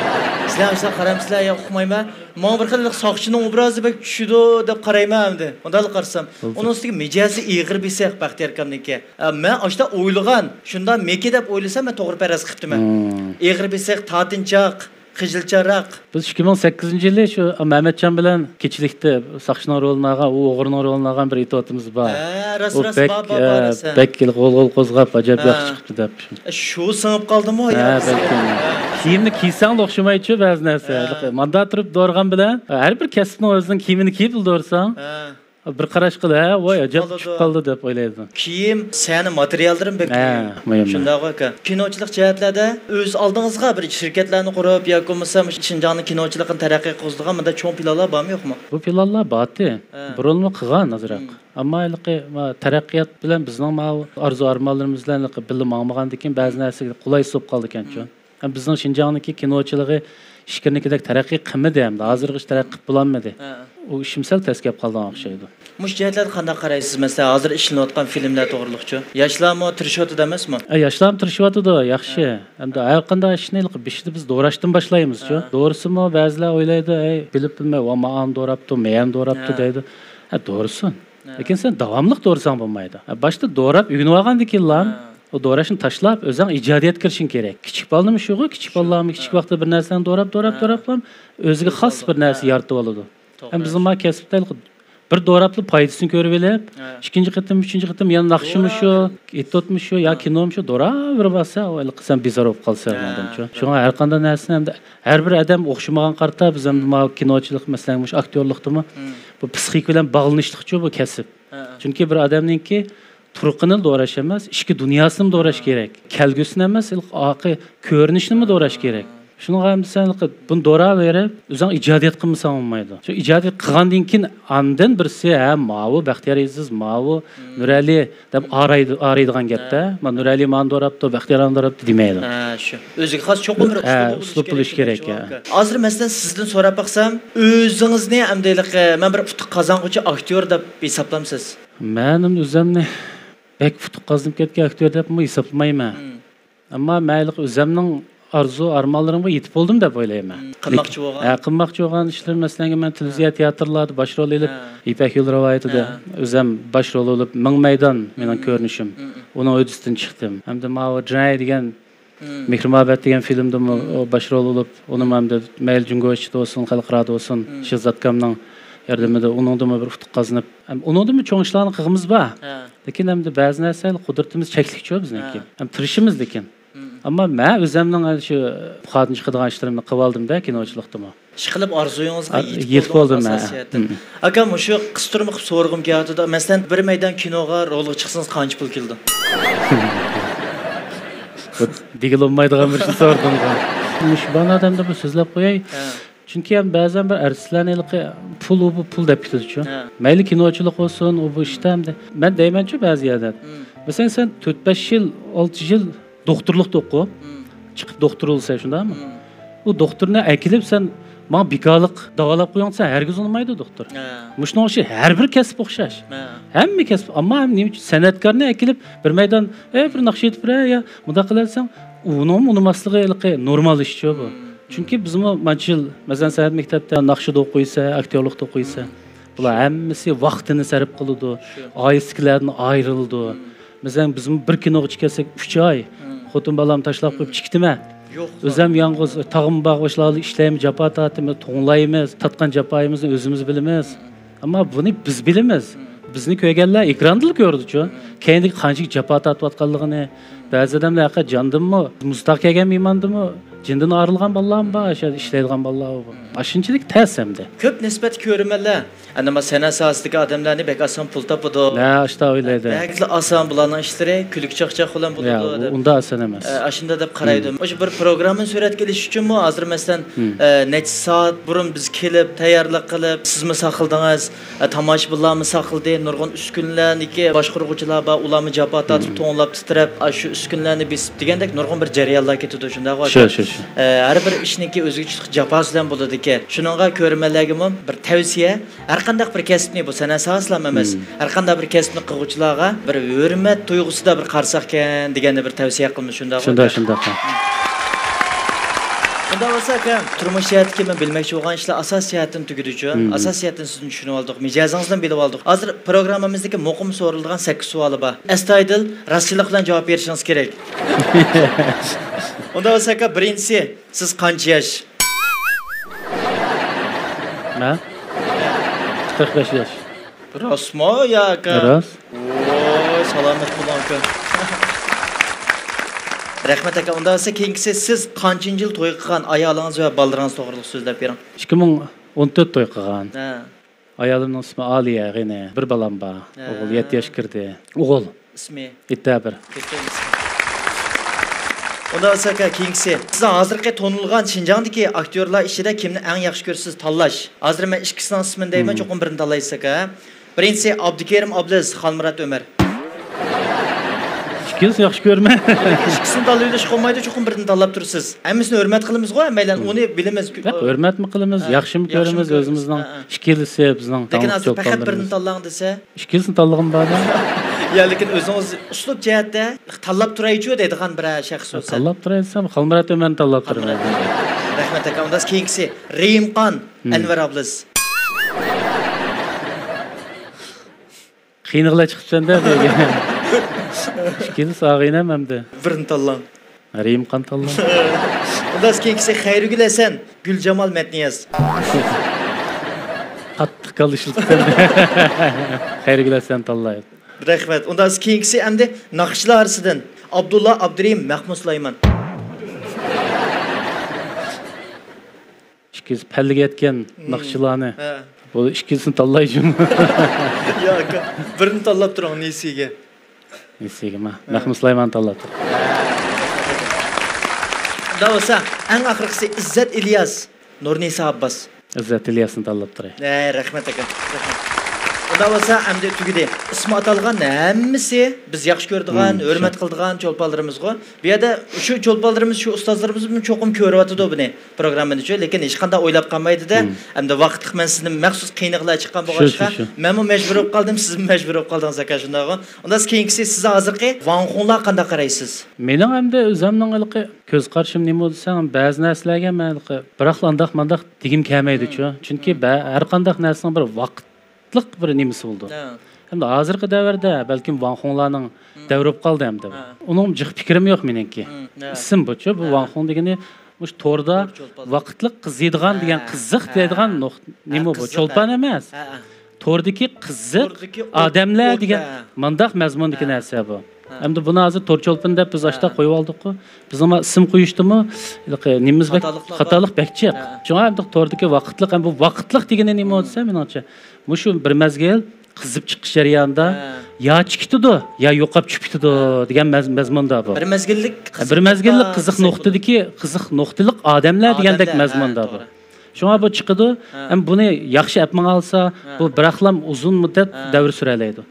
سىلەر مەسىلەن قارامسىلەر يا ئۇقمايمەن. ماڭا بىر خىل ساقچىنىڭ ئوبرازى بەك چۈشىدۇ دەپ قارايمەن ئەمدى. مۇنداقلا قارىسام. بولدى. ئۇنىڭ ئۈستىگە مىجەزى ئېغىر بېسىق بەختىيار ئاكامنىڭكى. ئە، مەن ئاشۇنداق ئويلىغان، شۇنداق مىكى دەپ ئويلىسام، مەن توغرا پەرەز قىپتىمەن. مم. ئېغىر بېسىق، تارتىنچاق، خىجىلچانراق. بىز ئىككى مىڭ سەككىزىنچى يىلى شۇ مەمەتجان بىلەن كېچىلىكتە ساقچىنىڭ رولىنى ئالغان، ئۇ ئوغرىنىڭ رولىنى ئالغان بىر ئېتيۇدىمىز بار. ھە، راست، ئۇ راست، بەك، بار، بار، بار ئە، دېسە. بەك غول-غول قوزغاپ، ئاجايىپ ھە. ياخشى چىقىپتۇ دەپ. ئە، شۇ سىڭىپ قالدىمۇ ھە، يا بەلكىم. ھە. كىيىمنى كىيسەڭلا ئوخشىمايدۇ بەزى نەرسە. ھە. ماندا تۇرۇپ دورىغان بىلەن، ھەر بىر كەسىپنىڭ ئۆزىنىڭ كىيىمىنى كىيىپ دورىساڭ، ھە. بىر قاراشقىلا، ھە، ۋاي، ئەجەب چۈشۈپ قالدى دەپ ئويلايدۇ. كىيىم، سەھنە ماتېرىياللىرىمۇ بەك مۇھىم. ھە، مۇھىم. شۇنداق ئاكا. كىنوچىلىق جەھەتلەردە ئۆز ئالدىڭىزغا بىر شىركەتلەرنى قۇرۇپ ياكى بولمىسا مۇشۇ شىنجاڭنىڭ كىنوچىلىقىنى تەرەققىي قىلغۇزىدىغان مۇنداق چوڭ پىلانلار بارمۇ يوقمۇ؟ بۇ پىلانلار بارتى. ھە. بۇرۇنمۇ قىلغان ئازراق. مم. ئەمما ھېلىقى، ما، تەرەققىيات بىلەن بىزنىڭ ماۋۇ ئارزۇ ئارمانلىرىمىز بىلەن ھېلىقى بىللە ماڭمىغاندىكىن بەزى نەرسىگە قولايسىز بولۇپ قالىدىكەنچۇ. مم. ھەم بىزنىڭ شىنجاڭنىڭكى كىنوچىلىقى ئىچكىرىنىڭكىدەك تەرەققىي قىلمىدى ھەمدە ھازىرغىچە تەرەققىي قىلىپ بولالمىدى. ھە. ئۇ ئىشمۇ سەل تەسكە كەپ قالغان ئوخشايدۇ. مۇشۇ جەھەتلەردە قانداق قارايسىز؟ مەسىلەن، ھازىر ئىشلىنىۋاتقان فىلىملەر توغرىلىقچۇ؟ ياشلارمۇ تىرىشىۋاتىدۇ ئەمەسمۇ؟ ئە، ياشلارمۇ تىرىشىۋاتىدۇ، ياخشى. ھە. ھەمدە ھەر قانداق ئىشنى بېشىدا بىز دوراشتىن باشلايمىزچۇ. ھە. دورىسىمۇ بەزىلەر ئويلايدۇ، ئەي، بىلىپ بىلمەي، ۋا، مانا ئانى دوراپتۇ، مېيەنى دوراپتۇ ھە. دەيدۇ. ھە، دورىسۇن. ھە. لېكىن سەن داۋاملىق دورىساڭ بولمايدۇ. ھە، باشتا دورا ئۆگىنىۋالغاندىن كېيىنلا ھە. ئۇ دوراشنى تاشلاپ، ئۆزۈڭ ئىجادىيەتكە كىرىشىڭ كېرەك. كىچىك بالىنىمۇ شۇغۇ، كىچىك بالىلارمۇ كىچىك ۋاقتىدا بىر نەرسىنى دوراپ، دوراپ، ھە. دوراپلا ئۆزىگە خاس بىر نەرسە يارىتىۋالىدۇ. توغرا. ھەم بىزنىڭ ما كەسىپتە بىر دوراپلا پايدىسىنى كۆرۈۋېلىپ، ھە. ئىككىنچى قېتىم، ئۈچىنچى قېتىم يەنە ناخشىمۇ شۇ، ئېتيۇدمۇ شۇ، يا ھە. كىنومۇ شۇ، دوراۋېرىۋالسا، ئۇ ھېلىقى سەن بىزار بولۇپ قالىسەن ھە. ئۇنىڭدىن. شۇڭا ھەر قانداق نەرسىنى ھەمدە ھەر بىر ئادەم ئوخشىمىغان قارىتا، بىز ھەمدە ماۋۇ كىنوچىلىق، مەسىلەن، مۇشۇ ئاكتيورلۇقتىمۇ ھىم. بۇ پسىخىكا بىلەن باغلىنىشلىقچۇ بۇ كەسىپ. ھە، ھە. چۈنكى بىر ئادەمنىڭكى تۇرقىنىلا دوراش ئەمەس، ئىچكى دۇنياسىنىمۇ دوراش ھە. كېرەك. كەلگۈسىنى ئەمەس، ھېلىقى ئارقا كۆرۈنۈشىنىمۇ دوراش كېرەك. شۇنىڭغا ھەمدە سەن ھېلىقى بۇنى دوراۋېرىپ، ئۆزۈڭ ئىجادىيەت قىلمىساڭ بولمايدۇ. شۇ ئىجادىيەت قىلغاندىن كېيىن ئاندىن بىرسى، ھە، ماۋۇ بەختىيار ئېزىز، ماۋۇ ھىم. نۇرئەلى دەپ ئارايدۇ-، ئارايدىغان گەپتە. ھە. ما نۇرئەلى مانا دوراپتۇ، بەختىيار ئانا دوراپتۇ دېمەيدۇ. ھە، شۇ. ئۆزىگە خاس چوقۇم بىر ھە، ئۇسلۇبى ئۇسلۇب بولۇشى بولۇشى كېرەك، كېرەك، ھە. ھازىر مەسىلەن سىزدىن سوراپ باقسام، ئۆزىڭىزنى ئەمدى ھېلىقى مەن بىر ئۇتۇق قازانغۇچى ئاكتيور دەپ ھېسابلامسىز؟ مەن ئۆزۈمنى بەك ئۇتۇق قازىنىپ كەتكەن ئاكتيور دەپمۇ ھېسابلىمايمەن. مم. ئەمما مەن ھېلىقى ئۆزۈمنىڭ ئارزۇ ئارمانلىرىمغا يېتىپ بولدۇم دەپ ئويلايمەن. مم. قىلماقچى بولغان؟ ھە، قىلماقچى بولغان ئىشلىرىم، مەسىلەن، مەن تېلېۋىزىيە ھە. تىياتىرلاردا باش رول ئېلىپ، ھە. يىپەك يولى رىۋايىتىدە ھە. ئۆزۈم باش رول ئېلىپ، مىڭ مەيدان مېنىڭ مم. كۆرۈنۈشۈم. مم. ئۇنىڭ ھۆددىسىدىن چىقتىم. ھەمدە ماۋۇ جىناي دېگەن مم. مېھرى مۇھەببەت دېگەن فىلىمدىمۇ مم. ئۇ باش رول ئېلىپ، ئۇنىمۇ ھەمدە مەيلى جۇڭگو ئىچىدە بولسۇن، خەلقئارادا بولسۇن، مم. شېھزاد ئاكامنىڭ ياردىمىدە ئۇنىڭدىمۇ بىر ئۇتۇق قازىنىپ، ھەم ئۇنىڭدىنمۇ چوڭ ئىشلارنى قىلغىمىز بار. ھە. لېكىن ئەمدى بەزى نەرسە قۇدرىتىمىز چەكلىكچۇ بىزنىڭكى. ھە. ھەم تىرىشىمىز لېكىن. مم. ئەمما مەن ئۆزۈمنىڭ ئەنە شۇ پۇخادىن چىقىدىغان ئىشلىرىمنى قىلىۋالدىمدە كىنوچىلىقتىمۇ. ئىشقىلىپ ئارزۇيىڭىزغا ھە، يېتىپ يېتىپ بولدىڭىز بولدۇم، ھە. ئاساسىي جەھەتتىن. مم. ئاكا، مۇشۇ قىستۇرما قىلىپ سورىغۇم كېلىۋاتىدۇ. مەسىلەن، بىر مەيدان كىنوغا رولغا چىقسىڭىز قانچە پۇل كېلىدۇ؟ بۇ دېگىلى بولمايدىغان بىر ئىشنى سورىدىڭغۇ. مۇشۇ بانادەمدە بىر سۆزلەپ قوياي. ھە. چۈنكى ھەم بەزەن بىر ئارتىسلارنى ھېلىقى پۇل، ئۇ بۇ پۇل دەپ كېتىدۇچۇ. ھە. مەيلى كىنوچىلىق بولسۇن، ئۇ بۇ ئىشتا ئەمدى. مەن دەيمەنچۇ بەزى يەردە. مم. مەسىلەن، سەن تۆت بەش يىل، ئالتە يىل دوختۇرلۇقتا ئوقۇپ، مم. چىقىپ دوختۇر بولسا شۇنداقمۇ؟ مم. ئۇ دوختۇرنى ئەكېلىپ سەن ماڭا بىكارلىق داۋالاپ قويۇڭ دېسە ھەرگىز ئۇنىمايدۇ دوختۇر. ھە. مۇشۇنىڭغا ئوخشاش ھەر بىر كەسىپ ئوخشاش. ھە. ھەممە كەسىپ. ئەمما ھەم نېمە ئۈچۈن سەنئەتكارنى ئەكېلىپ بىر مەيدان، ئەي، بىر ناخشا ئېيتىپ بېرە يا مۇنداق قىلىۋەتسەڭ، ئۇنىڭمۇ ئۇنىماسلىقى ھېلىقى نورمال ئىشچۇ بۇ. مم. چۈنكى بىزمۇ مانچە يىل، مەسىلەن، سەنئەت مەكتەپتە ناخشىدا ئوقۇيسە، ئاكتيورلۇقتا ئوقۇيسە، مم. بۇلار ھەممىسى ۋاقتىنى سەرپ قىلىدۇ، شۇ. ئائىلىسىدىكىلەردىن ئايرىلىدۇ. مم. مەسىلەن، بىزمۇ بىر كىنوغا چىقىپ كەتسەك، ئۈچ ئاي، مم. خوتۇن بالامنى تاشلاپ قويۇپ مم. چىقىپ كېتىمەن. يوق. ئۆزۈم يالغۇز، تاغىمۇ بار، باشلاردا ئىشلەيمىز، جاپا تارتىمىز، توڭلايمىز، تارتقان جاپايىمىزنى ئۆزىمىز بىلىمىز. مم. ئەمما بۇنى بىز بىلىمىز. مم. بىزنى كۆرگەنلەر ئېكراندىلا كۆرىدۇچۇ. مم. كەينىدىكى قانچىلىك جاپا تارتىۋاتقانلىقىنى، مم. بەزى ئادەملەر ھەقىقەت جاندىنمۇ، مۇزتاغ كەلگەن مېھماندىنمۇ جېنىدىن ئايرىلغان بالىلارمۇ بار، ئاشۇ يەردە ئىشلەيدىغان بالىلار بار. مم. ئاشۇنچىلىك تەس ئەمدى. كۆپ نىسبەتتە كۆرۈرمەنلەر، ئەنە، ما، سەنئەت ساھەسىدىكى ئادەملەرنى بەك ئاسان پۇل تاپىدۇ. ھە، ئاشتا ئويلايدۇ. بەكلا ئاسان بۇلارنىڭ ئىشلىرى، كۈلكە چاقچاق بىلەن يا، بولىدۇ، ئۇ، دەپ. ئۇنداق ئاسان ئەمەس. ئە، ئاشۇنداق دەپ قارايدۇ. مم. مۇشۇ بىر پروگراممىنى سۈرەتكە ئېلىش ئۈچۈنمۇ ھازىر، مەسىلەن، مم. ئە، نەچچە سائەت بۇرۇن بىز كېلىپ، تەييارلىق قىلىپ، سىزمۇ ساقلىدىڭىز، ئە، تاماشىبىنلارمۇ ساقلىدى، نۇرغۇن ئۈسكۈنىلەرنىكى باشقۇرغۇچىلار بار، ئۇلارمۇ جاپا تارتىپ، مم. توڭلاپ، تىترەپ، ئاشۇ ئۈسكۈنىلەرنى بېسىپ دېگەندەك نۇرغۇن بىر جەريانلار كېتىدۇ، شۇنداقغۇ، شۇ، ئاكا؟ شۇ، شۇ. ئە، ھەر بىر ئىشنىڭكى ئۆزگىچىلىك جاپاسى بىلەن بولىدىكەن. شۇنىڭغا كۆرۈرمەنلەرگىمۇ بىر تەۋسىيە، ھەر قانداق بىر كەسىپنى، بۇ سەنئەت ساھەسىلام ئەمەس، مم. ھەر قانداق بىر كەسىپنى قىلغۇچىلارغا بىر ھۆرمەت تۇيغۇسىدا بىر قارىساقكەن دېگەننى بىر تەۋسىيە قىلىمىز، شۇنداقمۇ؟ شۇنداق، شۇنداق. ئۇنداق بولسا، ئاكام، تۇرمۇش جەھەتتىكى مەن بىلمەكچى بولغان ئىشلار ئاساسىي جەھەتتىن تۈگىدىچۇ. مم. ئاساسىي جەھەتتىن سىزدىن چۈشىنىۋالدۇق، مىجەزىڭىزدىن بىلىۋالدۇق. ھازىر پروگراممىمىزدىكى مۇقىم سورىلىدىغان سەككىز سوئالى بار. ئەستايىدىل، راستچىللىق بىلەن جاۋاب بېرىشىڭىز كېرەك. ئۇنداق بولسا، ئاكا، بىرىنچىسى، سىز قانچە ياش؟ مەن؟ قىرىق بەش ياش. راستمۇ يا، ئاكا؟ راست. ۋوي، سالامەت بولۇڭ، ئاكا. رەھمەت ئاكا. ئۇنداق بولسا كېيىنكىسى، سىز قانچىنچى يىل توي قىلغان ئايالىڭىز ۋە بالىلىرىڭىز توغرىلىق سۆزلەپ بېرىڭ. ئىككى مىڭ ئون تۆت توي قىلغان. ھە. ئايالىمنىڭ ئىسمى ئالىيە غېنى، بىر بالام بار. ھە. ئوغۇل يەتتە ياش كىردى. ئوغۇل. ئىسمى؟ ئىتتەبىر. ئۇنداق بولسا ئاكا، كېيىنكىسى. سىز ھازىرقى تونۇلغان شىنجاڭدىكى ئاكتيورلار ئىچىدە كىمنى ئەڭ ياخشى كۆرىسىز تاللاش؟ ھازىر مەن ئىككىسىنىڭ ئىسمىنى دەيمەن، چوقۇم بىرىنى تاللايسىز ئاكا. بىرىنچىسى ئابدۇكېرىم ئابلىز، خالمۇرات ئۆمەر. ئىككىلىسىنى ياخشى كۆرىمەن. ئىككىسىنى تاللىۋېلىشقا بولمايدۇ، چوقۇم بىرىنى تاللاپ تۇرىسىز. ھەممىسىنى ھۆرمەت قىلىمىزغۇ، ھەممەيلەن ئۇنى بىلىمىز. ياق، ھۆرمەتمۇ قىلىمىز، ھە، ياخشىمۇ كۆرىمىز، ئۆزىمىزنىڭ ئىككىلىسى بىزنىڭ. لېكىن ھازىر پەقەت بىرىنى تاللاڭ دېسە. ئىككىلىسىنى تاللىغىنى بار-دە. يا، لېكىن ئۆزىڭىز ئۇسلۇب جەھەتتە تاللاپ تۇرايچۇ دەيدىغان بىرەر شەخس بولسا. تاللاپ تۇراي دېسەم، خالمۇرات ئۆمەرنى تاللاپ تۇرىمەن. رەھمەت ئاكا. ئۇنداق كېيىنكىسى رېھىمخان، ئەنۋەر ئابلىز. قىينىغىلى چىقىپسەن-دە بۇ يەرگە. ئىككىلىسى ئاغىنەم ئەمدى. بىرنى تاللاڭ. رېھىمخان تاللاڭ. ئۇنداق كېيىنكىسى خەيرىگۈل ھەسەن، گۈلجامال مەتنىياز. قاتتىق كاللا ئىشلىتىپسەن. خەيرىگۈل ھەسەن تاللاي. رەھمەت. ئۇنداق كېيىنكىسى ئەمدى ناخشىچىلار ئارىسىدىن ئابدۇللا ئابدۇرېھىم، مەخمۇت سۇلايمان. ئىككىلىسى پەللىگە يەتكەن ناخشىچىلارنى. ھە. بۇ ئىككىلىسىنى تاللايچۇ. يا ئاكا، بىرنى تاللاپ تۇرۇڭ، نېسىگە. نېسىگىمۇ؟ ھە. مەخمۇت سۇلايماننى تاللاپ تۇر. ئۇنداق بولسا، ئەڭ ئاخىرقىسى ئىززەت ئىلياس، نۇرنىسا ئابباس. ئىززەت ئىلياسنى تاللاپ تۇراي. ھە، رەھمەت ئاكا. رەھمەت. ئۇنداق بولسا، ئەمدى تۈگىدى. ئىسمى ئاتالغان ھەممىسى بىز ياخشى كۆرىدىغان، ھۆرمەت قىلىدىغان چولپانلىرىمىزغۇ. بۇ يەردە شۇ چولپانلىرىمىز، شۇ ئۇستازلىرىمىزمۇ چوقۇم كۆرۈۋاتىدۇ بۇنى. پروگراممىنىچۇ، لېكىن ھېچقانداق ئويلاپ قالمايدۇ-دە. ئەمدى ۋاقىتلىق مەن سىزنى مەخسۇس قىينىغىلى چىققان بولغاچقا، مەنمۇ مەجبۇر بولۇپ قالدىم، سىزمۇ مەجبۇر بولۇپ قالدىڭىز ئاكا، شۇنداقغۇ؟ ئۇنداق كېيىنكىسى، سىز ھازىرقى ۋاڭ خۇڭلار قانداق قارايسىز؟ مېنىڭ ئەمدى ئۆزۈمنىڭ ھېلىقى كۆز قارىشىم نېمە دېسەڭ، بەزى نەرسىلەرگە مەن ھېلىقى بىراقلا ئانداق مانداق دېگۈم كەلمەيدۇچۇ. چۈنكى ھەر قانداق نەرسىنىڭ بىر ۋاقىتلىق بىر نېمىسى بولىدۇ. ئەمدى ھازىرقى دەۋردە بەلكىم ۋاڭ خۇڭلارنىڭ دەۋرى بولۇپ قالدى ئەمدى. ئۇنىڭ جىق پىكرىم يوق مېنىڭكى. ئىسىم بۇچۇ، بۇ ۋاڭ خۇڭ دېگىنى مۇشۇ توردا ۋاقىتلىق قىزىيدىغان دېگەن، قىزىق دەيدىغان نۇق-، نېمە بۇ؟ چولپان ئەمەس. توردىكى قىزىق ئادەملەر دېگەن مانداق مەزمۇندىكى نەرسە بۇ. ئەمدى بۇنى ھازىر تور چولپىنى دەپ بىز ئاشتاق قويۇۋالدۇققۇ. بىزنىڭ مانا ئىسىم قويۇشتىمۇ ھېلىقى نېمىمىز بەك، خاتالىقلار بار. خاتالىق بەك جىق. شۇڭا ئەمدى توردىكى ۋاقىتلىق، ئەمدى بۇ ۋاقىتلىق دېگىنى نېمە دېسە، مېنىڭچە مۇشۇ بىر مەزگىل قىزىپ چىقىش جەريانىدا يا چىقىدۇ، يا يوقاپ چۈشۈپ كېتىدۇ دېگەن مەز-، مەزمۇندا بۇ. بىر مەزگىللىك قىزىق، بىر مەزگىللىك قىزىق نۇقتىدىكى، قىزىق نۇقتىلىق ئادەملەر دېگەندەك مەزمۇندا بۇ. شۇڭا بۇ چىقىدۇ، ھەم بۇنى ياخشى ئەپ ماڭالىسا، بۇ بىراقلام ئۇزۇن مۇددەت دەۋر سۈرەلەيدۇ.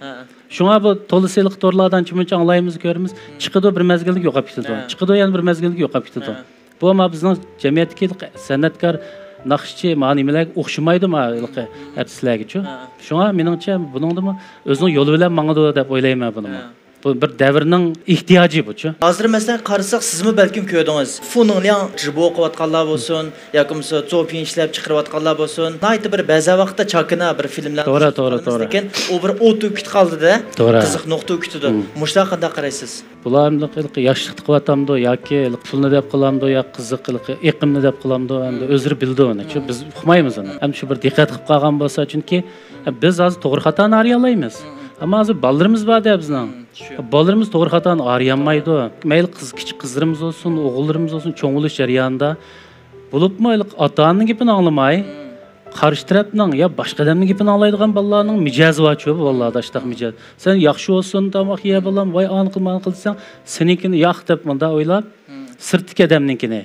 شۇڭا بۇ تولىسى ھېلىقى تورلاردا ئانچە-مۇنچە ئاڭلايمىز، كۆرىمىز، چىقىدۇ، بىر مەزگىللىك يوقاپ كېتىدۇ. چىقىدۇ، يەنە بىر مەزگىللىك يوقاپ كېتىدۇ. بۇ ما بىزنىڭ جەمئىيەتتىكى ھېلىقى سەنئەتكار، ناخشىچى، ما نېمىلەرگە ئوخشىمايدۇ، ما ھېلىقى ئارتىسلارغىچۇ. شۇڭا مېنىڭچە بۇنىڭدىمۇ ئۆزىنىڭ يولى بىلەن ماڭىدۇ دەپ ئويلايمەن بۇنىمۇ. بۇ بىر دەۋرنىڭ ئېھتىياجى بۇچۇ. ھازىر مەسىلەن قارىساق، سىزمۇ بەلكىم كۆردىڭىز. فۇنىڭلياڭ جىبو قىلىۋاتقانلار بولسۇن، ياكى بولمىسا زوپىيىن ئىشلەپ چىقىرىۋاتقانلار بولسۇن. ناھايىتى بىر بەزى ۋاقىتتا چاكىنا بىر فىلىملەر توغرا، توغرا، توغرا. لېكىن ئۇ بىر ئوت ئۆكۈپ قالدى-دە. توغرا. قىزىق نۇقتا ئۆكۈتىدۇ. مۇشۇلارغا قانداق قارايسىز؟ بۇلار ئەمدى ياخشىلىق قىلىۋاتامدۇ ياكى پۇلنى دەپ قىلامدۇ ياكى قىزىق ئېقىمنى دەپ قىلامدۇ، ئەمدى ئۆزلىرى بىلىدۇ ئۇنى. چۈنكى بىز ئۇقمايمىز ئۇنى. ئەمدى شۇ بىر دىققەت قىلىپ قالغان بولسا، چۈنكى بىز ھازىر توغرا خاتانى ئايرىيالايمىز. ئەمما ھازىر بالىلىرىمىز بار-دە بىزنىڭ. بالىلىرىمىز توغرا خاتانى ئايرىيالمايدۇ. مەيلى قىز، كىچىك قىزلىرىمىز بولسۇن، ئوغۇللىرىمىز بولسۇن، چوڭ بولۇش جەريانىدا بولۇپمۇ ئاتا-ئانىنىڭ گېپىنى ئاڭلىماي، قارشى تەرەپنىڭ يا باشقا ئادەمنىڭ گېپىنى ئاڭلايدىغان بالىلارنىڭ مىجەزى بارچۇ، بۇ بالىلاردا ئاشتاق مىجەز. سەن ياخشى بولسۇن، تاماق يە بالام، ۋاي ئانى قىل، مانى قىل دېسەڭ، سېنىڭكىنى ياق دەپ مۇنداق ئويلاپ، سىرتتىكى ئادەمنىڭكىنى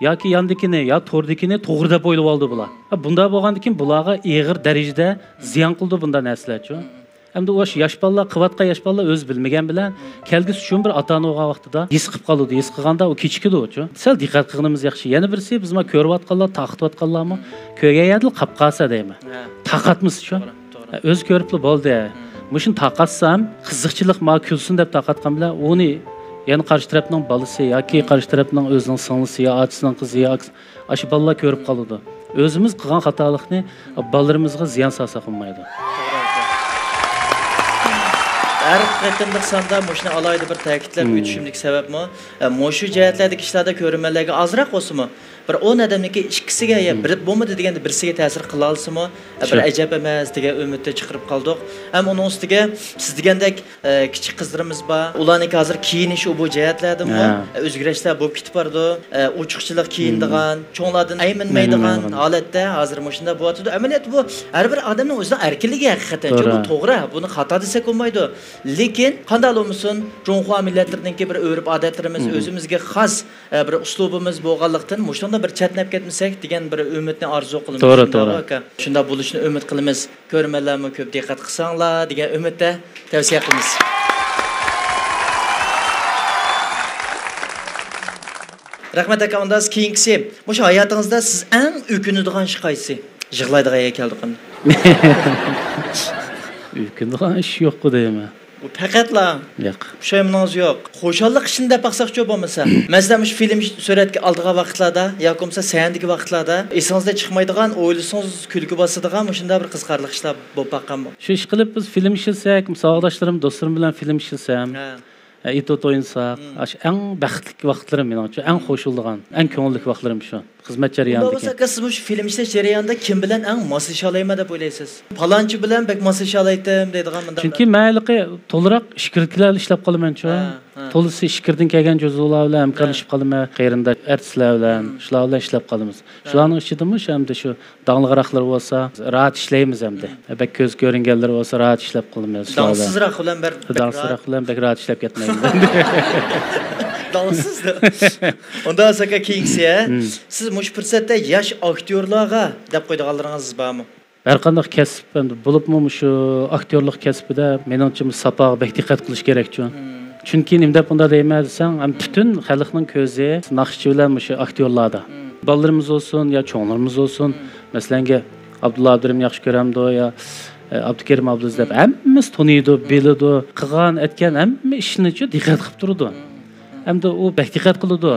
ياكى ياندىكىنى يا توردىكىنى توغرا دەپ ئويلىۋالىدۇ بۇلار. ھە، بۇنداق بولغاندىكىن بۇلارغا ئېغىر دەرىجىدە زىيان قىلىدۇ بۇنداق نەرسىلەرچۇ. ئەمدى ئۇ ياش بالىلار، قىلىۋاتقان ياش بالىلار ئۆزى بىلمىگەن بىلەن كەلگۈسى ئۈچۈن بىر ئاتا-ئانا بولغان ۋاقتىدا ھېس قىلىپ قالىدۇ. ھېس قىلغاندا ئۇ كېچىكىدۇچۇ. سەل دىققەت قىلغىنىمىز ياخشى. يەنە بىرسى، بىز مانا كۆرۈۋاتقانلار، تارقىتىۋاتقانلارمۇ كۆرگەن يەردىلا قاپ قالسا دەيمەن. ھە. تارقاتمىسىچۇ. توغرا، توغرا. ھە، ئۆزى كۆرۈپلا بولدى. مۇشۇنى تارقاتسام، قىزىقچىلىق ماڭا كۈلسۇن دەپ تارقاتقان بىلەن ئۇنى يەنە قارشى تەرەپنىڭ بالىسى ياكى قارشى تەرەپنىڭ ئۆزىنىڭ سىڭلىسى يا ئاچىسىنىڭ قىزى يا ئاكىسى، ئاشۇ بالىلار كۆرۈپ قالىدۇ. ئۆزىمىز قىلغان خاتالىقنى بالىلىرىمىزغا زىيان سالساق بولمايدۇ. ھەر قېتىملىق ساندا مۇشۇنى ئالاھىدە بىر تەكىتلەپ ئۆتۈشۈمدىكى سەۋەبمۇ، ئە، مۇشۇ جەھەتلەردىكى ئىشلاردا كۆرۈرمەنلەرگە ئازراق بولسىمۇ، بىر ئون ئادەمنىڭكى ئىككىسىگە يا بىر بولمىدى دېگەندە بىرسىگە تەسىر قىلالىسىمۇ، ئە، بىر ئەجەب ئەمەس دېگەن ئۈمىدنى چىقىرىپ قالدۇق. ھەم ئۇنىڭ ئۈستىگە سىز دېگەندەك، ئە، كىچىك قىزلىرىمىز بار. ئۇلارنىڭكى ھازىر كىيىنىش ئۇ بۇ جەھەتلەردىمۇ، ئە، ئۆزگىرىشلەر بولۇپ كېتىپ بارىدۇ. ئە، ئوچۇقچىلىق كىيىنىدىغان، چوڭلاردىن ئەيمىنمەيدىغان ھالەتتە ھازىر مۇشۇنداق بولۇۋاتىدۇ. ئەمەلىيەتتە بۇ ھەر بىر ئادەمنىڭ ئۆزىنىڭ ئەركىنلىكى ھەقىقەتەن. چۈنكى بۇ توغرا، بۇنى خاتا دېسەك بولمايدۇ. لېكىن قانداق بولمىسۇن، جۇڭخۇا مىللەتلىرىنىڭكى بىر ئۆرپ-ئادەتلىرىمىز، ئۆزىمىزگە خاس، ئە، بىر ئۇسلۇبىمىز بولغانلىقتىن، مۇشۇنىڭدا بىر چەتنەپ كەتمىسەك دېگەن بىر ئۈمىدنى، ئارزۇ قىلىمىز. توغرا، شۇنداقمۇ، توغرا. ئاكا؟ شۇنداق بولۇشىنى ئۈمىد قىلىمىز. كۆرۈرمەنلەرمۇ كۆپ دىققەت قىلساڭلار دېگەن ئۈمىدتە تەۋسىيە قىلىمىز. رەھمەت، ئاكا. ئۇندا كېيىنكىسى، مۇشۇ ھاياتىڭىزدا سىز ئەڭ ئۆكۈنىدىغان ئىش قايسى؟ يىغلايدىغان يەرگە كەلدۇق ئەمدى. ئۆكۈنىدىغان ئىش يوققۇ دەيمەن. بۇ پەقەتلا ياق. پۇشايمىنىڭىز يوق. خۇشاللىق ئىشىنى دەپ باقساقچۇ بولمىسا. مەسىلەن، مۇشۇ فىلىم سۈرەتكە ئالىدىغان ۋاقىتلاردا ياكى بولمىسا سەھنىدىكى ۋاقىتلاردا ئېسىڭىزدىن چىقمايدىغان، ئويلىسىڭىز كۈلكە باسىدىغان مۇشۇنداق بىر قىزىقارلىق ئىشلار بولۇپ باققانمۇ؟ شۇ ئىش قىلىپ بىز فىلىم ئىشلىسەك، ساۋاقداشلىرىم، دوستلىرىم بىلەن فىلىم ئىشلىسەم، ھە. ئە، ئېتوت ئوينىساق، ئاشۇ ئەڭ بەختلىك ۋاقىتلىرىم مېنىڭچە. ئەڭ خۇش بولىدىغان، ئەڭ كۆڭۈللۈك ۋاقىتلىرىم شۇ. خىزمەت جەريانىدىكى. ئۇنداق بولسا، ئاكا، سىز مۇشۇ فىلىم ئىشلەش جەريانىدا كىم بىلەن ئەڭ ماسلىشالايمەن دەپ ئويلايسىز؟ پالانچى بىلەن بەك ماسلىشالايتتىم دەيدىغان مۇنداق. چۈنكى مەن ھېلىقى تولىراق ئىچكىرىدىكىلەر بىلەن ئىشلەپ قالىمەنچۇ. ھە، ھە. تولىسى ئىچكىرىدىن كەلگەن جۇزۇلار بىلەن ھەمكارلىشىپ قالىمەن، قېرىنداش ئارتىسلار بىلەن، شۇلار بىلەن ئىشلەپ قالىمىز. شۇلارنىڭ ئىچىدىمۇ شۇ ئەمدى شۇ داڭلىقراقلىرى بولسا راھەت ئىشلەيمىز ئەمدى. بەك كۆز كۆرۈنگەنلىرى بولسا راھەت ئىشلەپ قالىمىز. شۇلار بىلەن. داڭسىزراق بىلەن بىر، بىر داڭسىزراق بىلەن بەك راھەت ئىشلەپ كەتمەيمىز. داڭسىز. ئۇندا ئاكا كېيىنكىسى، ھە؟ سىز مۇشۇ پۇرسەتتە ياش ئاكتيورلارغا دەپ قويىدىغانلىرىڭىز بارمۇ؟ ھەر قانداق كەسىپ، ئەمدى بولۇپمۇ مۇشۇ ئاكتيورلۇق كەسپىدە مېنىڭچە ساپاغا بەك دىققەت قىلىش كېرەكچۇ. چۈنكى نېمە دەپ بۇنداق دەيمەن دېسەڭ، ھەم پۈتۈن خەلقنىڭ كۆزى ناخشىچى بىلەن مۇشۇ ئاكتيورلاردا. بالىلىرىمىز بولسۇن يا چوڭلىرىمىز بولسۇن، مەسىلەنگە، ئابدۇللا ئابدۇرېھىم ياخشى كۆرەمدۇ يا، ئە، ئابدۇكېرىم ئابدۇلئەزىز دەپ ھەممىسى تونۇيدۇ، بىلىدۇ، قىلغان، ئەتكەن ھەممە ئىشىنىچۇ دىققەت قىلىپ تۇرىدۇ. ئەمدى ئۇ بەك دىققەت قىلىدۇ.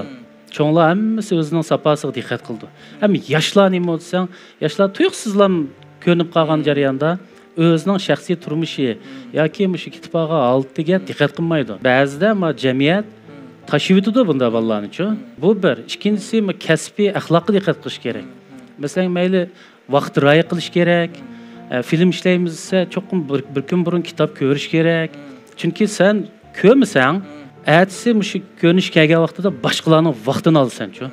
چوڭلار ھەممىسى ئۆزىنىڭ ساپاسىغا دىققەت قىلىدۇ. ھەم ياشلار نېمە دېسەڭ، ياشلار تۇيۇقسىزلا كۆرۈنۈپ قالغان جەرياندا ئۆزىنىڭ شەخسىي تۇرمۇشى ياكى مۇشۇ كېتىپ قالغان ھالىتىگە دىققەت قىلمايدۇ. بەزىدە ما جەمئىيەت تاشلىۋېتىدۇ بۇنداق بالىلارنىچۇ. بۇ بىر. ئىككىنچىسى، ما كەسپىي ئەخلاققا دىققەت قىلىش كېرەك. مەسىلەن، مەيلى ۋاقىت رىئايە قىلىش كېرەك. ئە، فىلىم ئىشلەيمىز دېسە، چوقۇم بىر، بىر كۈن بۇرۇن كىتاب كۆرۈش كېرەك. چۈنكى سەن كۆرمىسەڭ، ئەتىسى مۇشۇ كۆرۈنۈش كەلگەن ۋاقتىدا باشقىلارنىڭ ۋاقتىنى ئالىسەنچۇ.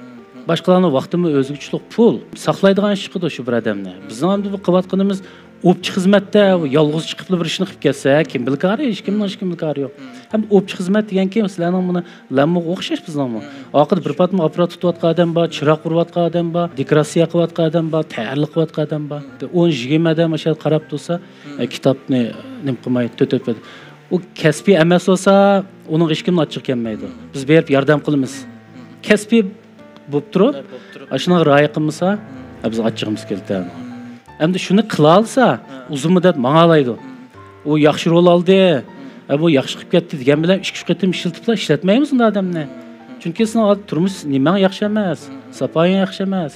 باشقىلارنىڭ ۋاقتىمۇ ئۆزگىچىلىك پۇل. ساقلايدىغان ئىش چىقىدۇ شۇ بىر ئادەمنى. بىزنىڭ ئەمدى بۇ قىلىۋاتقىنىمىز ئوپچە خىزمەتتە، يالغۇز چىقىپلا بىر ئىشنى قىلىپ كەتسە، كىم بىلكارى، ھېچكىمنىڭ ھېچكىم بىلكارى يوق. ھەم ئوپچە خىزمەت دېگەن كىم؟ سىلەرنىڭ مانا لەممىغا ئوخشاش بىزنىڭمۇ. ئارقىدا بىر پاتما ئاپپارات تۇتۇۋاتقان ئادەم بار، چىراغ ئۇرۇۋاتقان ئادەم بار، دېكوراتسىيە قىلىۋاتقان ئادەم بار، تەييارلىق قىلىۋاتقان ئادەم بار. ئون يىگىرمە ئادەم ئاشۇ يەردە قاراپ تۇرسا، ئە، كىتابنى نېمە قىلماي، تۆتۈپ، ئۇ كەسپىي ئەمەس بولسا، ئۇنىڭغا ھېچكىمنىڭ ئاچچىقى كەلمەيدۇ. بىز بېرىپ ياردەم قىلىمىز. كەسپىي بولۇپ تۇرۇپ، ئاشۇنىڭغا رىئايە قىلمىسا، ئە، بىزگە ئاچچىقىمىز كېلىدۇ. ئەمدى شۇنى قىلالىسا، ئۇزۇن مۇددەت ماڭالايدۇ. ئۇ ياخشى رول ئالدى، ئە، بۇ ياخشى قىلىپ كەتتى دېگەن بىلەن ئىككى، ئۈچ قېتىم ئىشلىتىپلا ئىشلەتمەيمىز ئۇنداق ئادەمنى. چۈنكى سېنىڭ تۇرمۇش نېمەڭ ياخشى ئەمەس، ساپايىڭ ياخشى ئەمەس،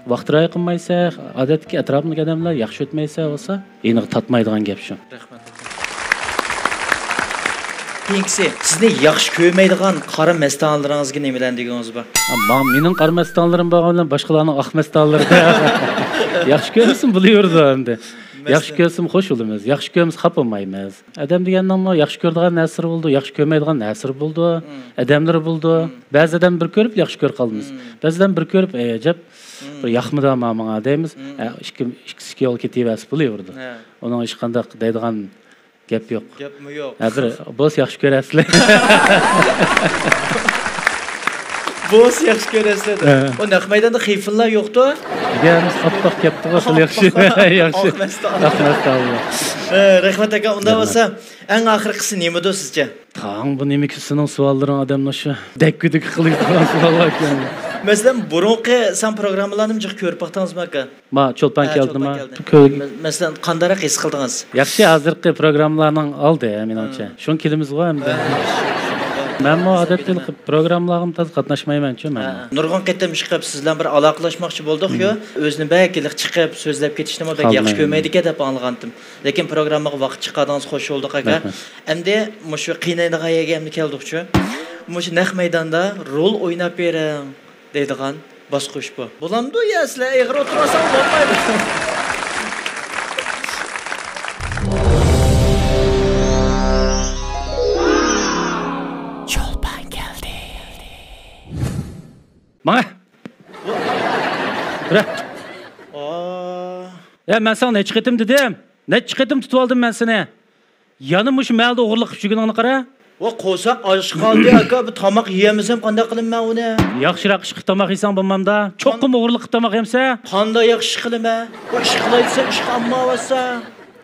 ۋاقىت رىئايە قىلمايسەن، ئادەتتىكى ئەتراپىڭدىكى ئادەملەر ياخشى ئۆتمەيسەن بولسا، يېنىغا تارتمايدىغان گەپ شۇ. رەھمەت. كېيىنكىسى، سىزنى ياخشى كۆرمەيدىغان قارا مەستانىلىرىڭىزگە نېمىلەرنى دېگىنىڭىز بار؟ ھە، ما-، مېنىڭ قارا مەستانىلىرىم بارغان بىلەن باشقىلارنىڭ ئاق مەستانىلىرىدا ياخشى كۆرسىمۇ بولۇۋېرىدۇ ئەمدى. ياخشى كۆرسىمۇ خوش بولىمىز، ياخشى كۆرمىسە خاپا بولمايمىز. ئادەم دېگەننىڭمۇ ياخشى كۆرىدىغان نەرسىلىرى بولىدۇ، ياخشى كۆرمەيدىغان نەرسىلىرى بولىدۇ، ئادەملىرى بولىدۇ. بەزى ئادەمنى بىر كۆرۈپ ياخشى كۆرۈپ قالىمىز. بەزى ئادەمنى بىر كۆرۈپ، ئەي ئەجەب، بىر ياقمىدى ماڭا دەيمىز. ئە، ئىككى، ئىككىسى يول كېتىۋەرسە بولۇۋېرىدۇ. ئۇنىڭ ھېچقانداق دەيدىغان گەپ يوق. گەپمۇ يوق. ھە، بىر بولسا ياخشى كۆرەرسىلەر. بولسا ياخشى كۆرەرسىلەر. ھە. ئۇ نەق مەيداندا خېفىللار يوقتۇ؟ دېگەنىمىز قاپتاق كەپتۇ، خېلى ياخشى. ياخشى. ئاق مەستانە. ئاق مەستانە. ھە، رەھمەت ئاكا. ئۇنداق بولسا، ئەڭ ئاخىرقىسى نېمىدۇ سىزچە؟ تاڭ، بۇ نېمىكى سېنىڭ سوئاللىرىڭ، ئادەمنىڭ شۇ دەككۈدۈك قىلىۋېتىدىغان سوئاللاركەن. مەسىلەن، بۇرۇنقى سان پروگراممىلارنىمۇ جىق كۆرۈپ باقتىڭىزمۇ ئاكا؟ ما، چولپان ھە، كەلدىما؟ چولپان كەلدى. كۆ- مە-، مەسىلەن، قانداقراق ھېس قىلدىڭىز؟ ياخشى، ھازىرقى پروگراممىلارنىڭ ئالدى، مېنىڭچە. ھە. شۇڭا كېلىمىزغۇ ئەمدى. ھە، شۇ، شۇ. مەنمۇ ئادەتتە پروگراممىلارغىمۇ تازا قاتناشمايمەنچۇ مەن. ھە، نۇرغۇن قېتىم ئىشقىلىپ سىز بىلەن بىر ئالاقىلاشماقچى بولدۇق، يو. ئۆزىنى بەك ھېلىقى چىقىپ سۆزلەپ كېتىشنىمۇ بەك ياخشى كۆرمەيدىكەن دەپ ئاڭلىغانتىم. لېكىن پروگراممىغا ۋاقىت چىقاردىڭىز، خوش بولدۇق ئاكا. رەھمەت. ئەمدى مۇشۇ قىينايدىغان يەرگە ئەمدى كەلدۇقچۇ. مۇشۇ نەق مەيداندا رول ئويناپ بېرىڭ دەيدىغان باسقۇچ بۇ. بولامدۇ يا، سىلەر ئېغىر ئولتۇرماساڭ بولمايدۇ. چولپان كەلدى. ماڭە. تۇرە. ئا. يا، مەن ساڭا نەچچە قېتىم دېدىم؟ نەچچە قېتىم تۇتۇۋالدىم مەن سېنى؟ يەنە مۇشۇ مەھەلدە ئوغرىلىق ئۈچۈرگىنىڭنى قارا. ۋا، قورساق ئاچ قالدى، ئاكا، بۇ تاماق يېيەلمىسەم قانداق قىلىمەن ئۇنى؟ ياخشىراق ئىشقىلىپ تاماق يېسەڭ بولمامدا؟ چوققىمۇ ئوغرىلىق قىلىپ تاماق يەمسە؟ قانداق ياخشى ئىش قىلىمەن؟ بۇ ئىش قىلاي دېسەم، ئىشقا ئالمايۋاتسا.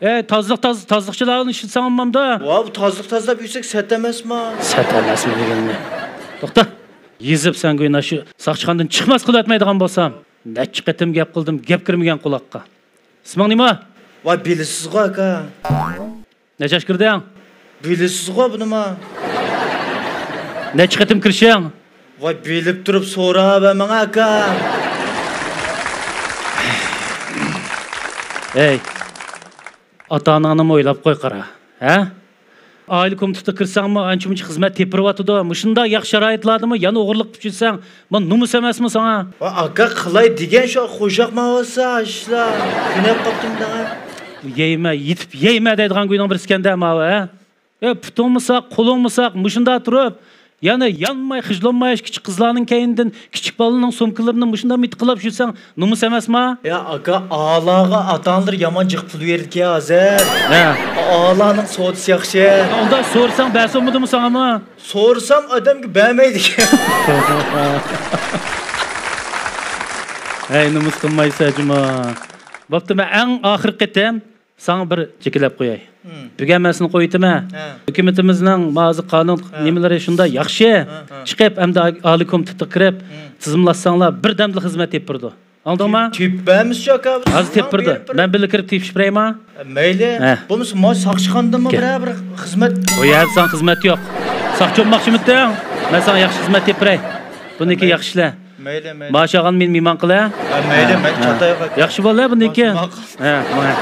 ئەي، تازىلىق، تاز-، تازىلىقچىلارنى ئىشلىتسەڭ بولمامدا؟ ۋا، بۇ تازىلىق تازىلاپ يۈرسەك سەت ئەمەسما؟ سەت ئەمەسمۇ دېگەننى. توختا. يېزىپ سەن گويا شۇ ساقچىخانىدىن چىقماس قىلىۋەتمەيدىغان بولسام. نەچچە قېتىم گەپ قىلدىم، گەپ كىرمىگەن قۇلاققا. ئىسمىڭ نېمە؟ ۋاي، بىلىسىزغۇ، ئاكا. نەچچە ئاش كىردىڭ؟ بىلىسىزغۇ بۇنىمۇ. نەچچە قېتىم كىرىشىڭ؟ ۋاي، بىلىپ تۇرۇپ سوراۋەرمەڭ، ئاكا. ھەي، ئاتا-ئاناڭنىمۇ ئويلاپ قوي، قارا. ھە؟ ئائىلە كومىتېتىغا كىرسەڭمۇ ئانچە-مۇنچە خىزمەت تېپىلىۋاتىدۇ. مۇشۇنداق ياخشى شارائىتلاردىمۇ يەنە ئوغرىلىق قىلىپ يۈرسەڭ، ما نومۇس ئەمەسمۇ ساڭا؟ ۋا ئاكا، قىلاي دېگەن شۇ، خوشياقمايۋاتسا ئاشۇلا. كۆنۈپ قاپتىمۇ دەڭە. يەيمە، يېتىپ يەيمە دەيدىغان گۇينىڭ بىرسىكەندە ماۋۇ، ھە؟ ئە، پۇتۇڭمۇ ساق، قولۇڭمۇ ساق، مۇشۇنداق تۇرۇپ، يەنە يانماي، خىجىلانماي، كىچىك قىزلارنىڭ كەينىدىن، كىچىك بالىنىڭ سومكىلىرىنى مۇشۇنداق مىتىقلاپ يۈرسەڭ، نومۇس ئەمەسما؟ يا ئاكا، ئالاغا ئاتا-ئانىلىرى يامان جىق پۇل بېرىدىكەن ھازىر. ھە. ئالانىڭ سودىسى ياخشى. ئۇنداق سورىساڭ بەرسە بولمىدىمۇ ساڭىمۇ؟ سورىسام ئادەمگە بەرمەيدىكەن. ھەي، نومۇس قىلمايسەن جۇمۇ. بوپتۇ، مەن ئەڭ ئاخىرقى قېتىم ساڭا بىر جېكىلەپ قوياي. مم. بۈگۈن مەن سېنى قويۇۋېتىمەن. ھە. ھۆكۈمىتىمىزنىڭ ھازىر قانۇن ھە. نېمىلىرى شۇنداق ياخشى. ھە، ھە. چىقىپ، ئەمدى ئالىي كومىتېتقا كىرىپ، مم. تىزىملاتساڭلار، بىردەمدىلا خىزمەت تېپىپ بېرىدۇ. ئاڭلىدىڭما؟ تېپىپ بەرمىسىچۇ ئاكا، بىز تېپىپ بېرىدۇ. مەن بىللە كىرىپ تېپىشىپ بېرەيما؟ مەيلى. ھە. بولمىسا، ما ساقچىخانىدىنمۇ بىرەر بىر خىزمەت. ئۇ يەردە ساڭا خىزمەت يوق. ساقچى بولماقچىمىتىڭ؟ مەن ساڭا ياخشى خىزمەت تېپىپ بېرەي. بۇنىڭكى ياخشى ئىشلە. مەيلى، مەيلى. مائاش ئالغان مېنى مېھمان قىلە. ھە، مەيلى، ھە، مەيلى، ھە. چاتايغا. ياخشى بولدى بۇنىڭكى. ماقۇل. ھە، ماڭا.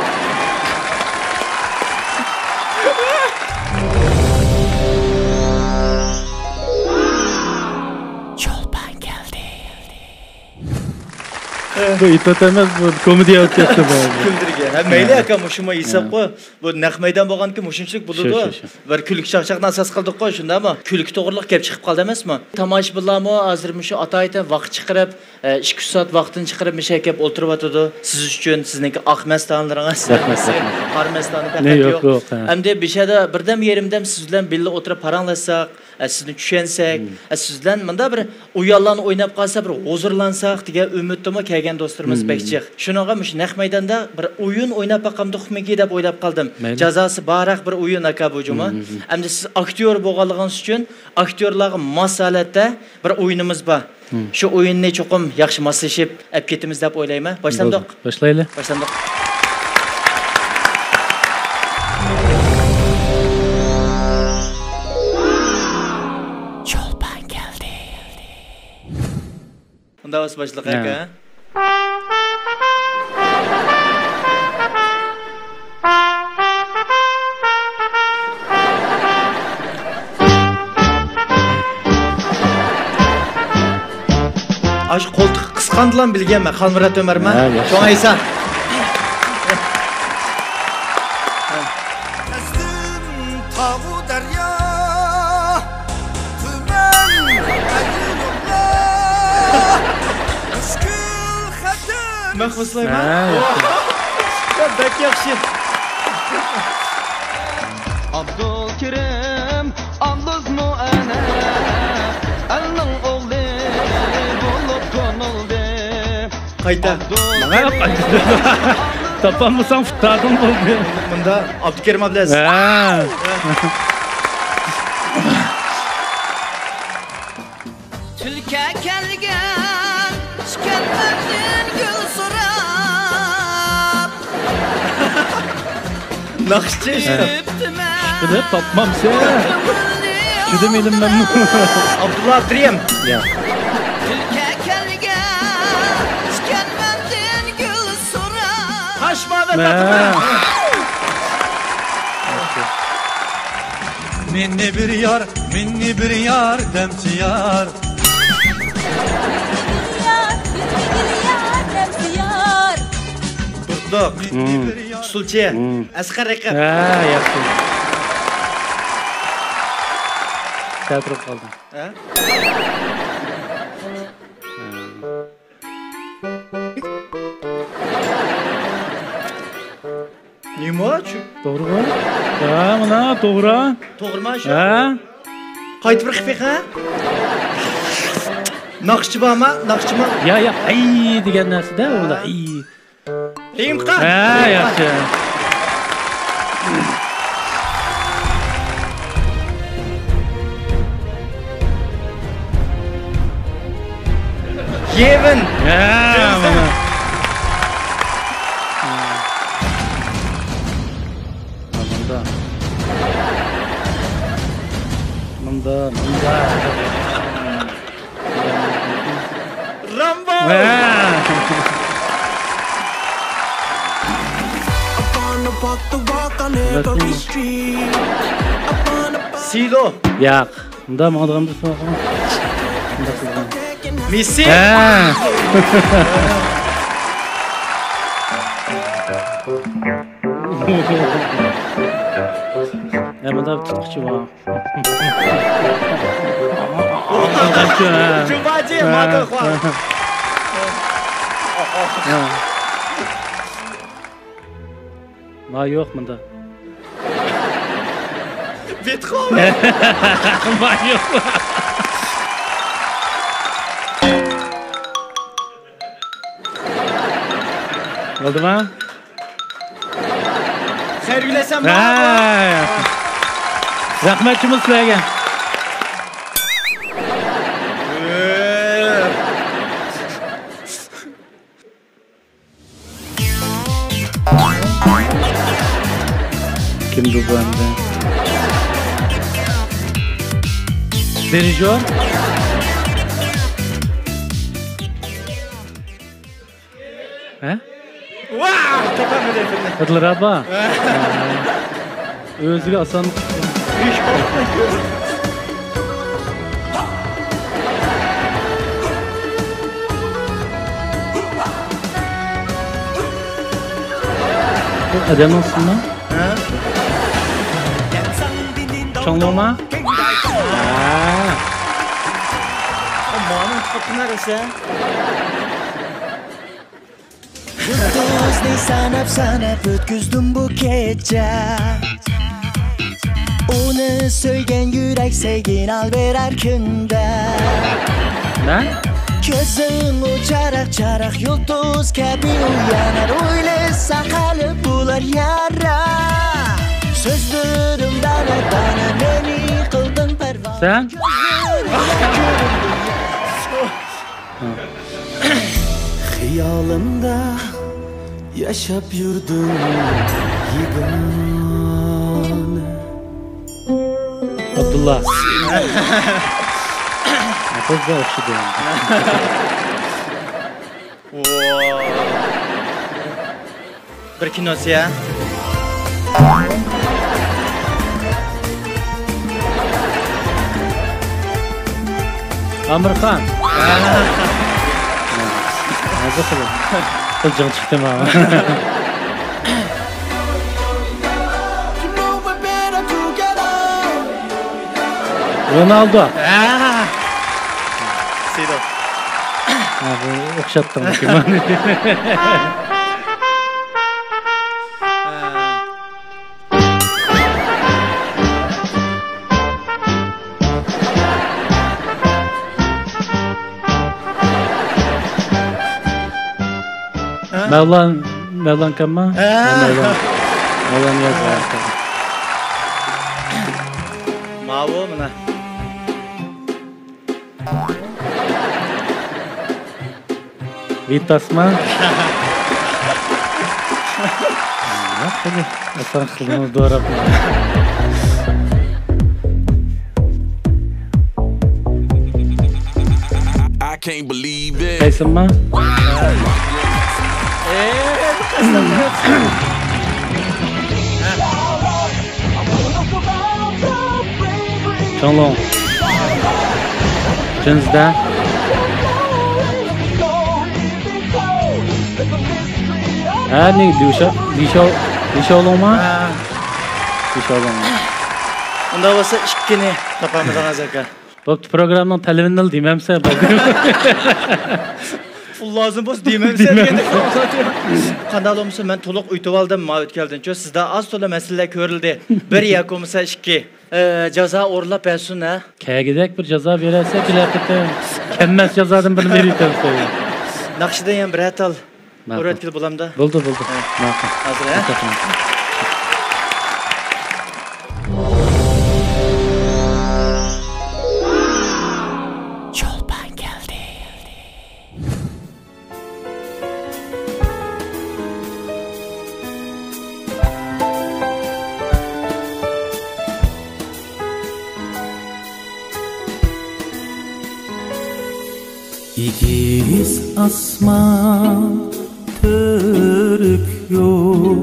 چولپان كەلدى. بۇ ئېپات ئەمەس، بۇ كومېدىيە بولۇپ كەتتى بۇ. كۈلدۈرگەن. ھە، مەيلى ھە. ئاكا، مۇشۇمۇ ھېسابقۇ. ھە. بۇ نەق مەيدان بولغانكى مۇشۇنچىلىك بولىدۇ. شۇ، شۇ، شۇ. بىر كۈلكە چاقچاقنى ئاساس قىلدۇققۇ، شۇنداقمۇ؟ كۈلكە توغرىلىق گەپ چىقىپ قالدى ئەمەسمۇ؟ تاماشىبىنلارمۇ ھازىر مۇشۇ ئاتايىتەن ۋاقىت چىقىرىپ، ئە، ئىككى ئۈچ سائەت ۋاقتىنى چىقىرىپ مۇشۇ يەرگە كەپ ئولتۇرۇۋاتىدۇ. سىز ئۈچۈن سىزنىڭكى ئاق مەستانىلىرىڭىز، رەھمەت، رەھمەت. قارا مەستانە پەقەت يوق، يوق. يوق، ھە. ئەمدى بىر شەدە بىردەم يېرىمدەم سىز بىلەن بىللە ئولتۇرۇپ پاراڭلاشساق، ئە، سىزنى چۈشەنسەك، مم. ئە، سىز بىلەن مۇنداق بىر ئۇياللارنى ئويناپ قالسا بىر ھۇزۇرلانساق دېگەن ئۈمىدتىمۇ كەلگەن دوستلىرىمىز مم. بەك جىق. شۇنىڭغا مۇشۇ نەق مەيداندا بىر ئويۇن ئويناپ باقامدۇقمىكى دەپ ئويلاپ قالدىم. مەيلى. جازاسى بارراق بىر ئويۇن ئاكا بۇ جۇمۇ. مم. ئەمدى سىز ئاكتيور بولغانلىقىڭىز ئۈچۈن ئاكتيورلارغا ماس ھالەتتە بىر ئويۇنىمىز بار. مم. شۇ ئويۇننى چوقۇم ياخشى ماسلىشىپ ئەپ كېتىمىز دەپ ئويلايمەن. باشلامدۇق؟ بولدى. باشلايلى. باشلامدۇق؟ چولپان كەلدى. ئۇنداق بولسا باشلىق ھە. ئاكا. ئاشۇ قولتۇقى قىسقاندىلا بىلگەنمەن، خالمۇرات ئۆمەرمەن. ھە، ياخشى. شۇڭا ئېسان. تەسلىم تاغۇ دەريا، تۈمەن ئەللى يوللار، مۈشكۈل خەتەر. مەخمۇس سۇلايمان. ھە، ياخشى. بەك ياخشى. ئابدۇلكېرىم ئابلىزمۇ ئەنە ئەلنىڭ ئوغلى بولۇپ تونۇلدى. قايتا. ماڭا قايتا. تاپالمىساڭ پۇتتادىن بولدى. مۇندا ئابدۇكېرىم ئابلىز. ھە. تۈلكە كەلگەن چىكەنلەردىن گۈل سوراپ. ناخشىچى ئىشقىلىپ. ئىشقىلىپ تاپمامسەن. كۆڭۈلنى شۇدىم ئىلىم مەن. ئابدۇللا ئابدۇرېھىم. يا. تۈلكە كەلگەچكەن مەندىن گۈل سوراپ. قاچما ۋە مە. تارتما. مېنى بىر يار، مېنى بىر يار دەمچى يار. يار، يار دەمچى يار. تۇردۇق. مېنى بىر يار. ئۇسسۇلچى. ئەسقەر رەقىب. ھە، ياخشى. سەل تۇرۇپ قالدىم. ھە؟ نېمە؟ توغرىغۇ؟ ھە، مانا توغرا. توغرىما شۇ؟ ھە. قايتا بىر قىلىپ بېقىڭ. ناخشىچى بارما؟ ناخشىچىما؟ يا، يا، ئەي دېگەن نەرسىدە ئۇلار، ئەي. ھېيىمقان. ھە، ياخشى. يېۋىن. ھە، مانا. مۇندا. مۇندا، مۇندا. رامبو! ھە. سىلو. ياق. مۇنداق ماڭىدىغان بىر سوراق. مۇنداق قىلغان. مېسسى. ھە. ھە، مۇنداق تۇتقۇچى بار. جۇماجى، ھە. مادىخوا. ھە. ما يوق مۇندا. بېتىخوۋېن. ما يوق. بولدىما؟ سەرگۈلەسەم ھە. رەھمەت جۇمۇ سىلەرگە. كىم بۇ ئەمدى؟ دىرىژور؟ ھە؟ ۋاھ! تاپالمىدى ئېفىرنى. ھىدلىرا بار. ئۆزىگە ئاسان. بۇ ئادەمنىڭ ئىسمىمۇ؟ ھە؟ چوڭلۇما؟ ھە. مانا قاپتىنا دېسە. يۇلتۇزنى ساناپ ساناپ ئۆتكۈزدۈم بۇ كېچە. ئۇنى سۆيگەن يۈرەك سېگىنال بېرەر كۈندە. مەن؟ كۆزۈڭ ئۇ چاراق چاراق يۇلتۇز كەبى ئۇيانار، ئويلىسا قەلب بۇلار يارا. سۆزلىرىم دانە دانە مېنى قىلدىڭ پەرۋانە. سەن؟ كۆزلىرىڭگە كۆرۈندۈم. خىيالىمدا ياشاپ يۈردۈم يېگانە. ئابدۇللا. ئابدۇللا ئوخشىدى. بىر كىنوسى يا. ئامىرخان. ھازىر قىلىڭ. بۇ جىڭ چىقتى ماڭا. رونالدو. سىدو. ھە، بۇ ئوخشاتتىڭ. ھە؟ مەۋلان، مەۋلان كەمما؟ ھە. مەۋلان، مەۋلان ياز. ماۋۇ مانا. ۋىتاسما؟ ياق، خېلى ئاسان قىلدىڭىز دوراپ. Can't believe it. قايسىلما؟ چوڭلۇڭ. جىنزدا. ھە، نى دۈشا، دىشاۋ، دىشاۋلۇڭما؟ ھە. دىشاۋلۇڭ. ئۇنداق بولسا ئىككىنى تاپالمىدىڭىز، ئاكا. بوپتۇ، پروگراممىنىڭ تەلىپىنى دېمەمسە بولدى. پۇل لازىم بولسا دېمەمسە دېگەندەك. قانداق بولمىسا، مەن تولۇق ئۆتۈۋالدىم ما ئۆتكەلدىنچۇ. سىزدە ئاز تولا مەسىلىلەر كۆرۈلدى. بىر ياكى بولمىسا ئىككى. ئە، جازا ئورۇنلاپ بەرسۇن، ھە؟ كەگىدەك بىر جازا بېرەرسە، كېلەر قېتىم كەممەس جازادىن بىرنى بېرىۋېتەرسەن. ناخشىدىن يەنە بىرەر تال. ماقۇل. ئۆرەتكىلى بولامدا؟ بولدى، بولدى. ھە. ماقۇل. ھازىر، ھە؟ چولپان كەلدى. ئېگىز ئاسمان، تۈرۈك يول،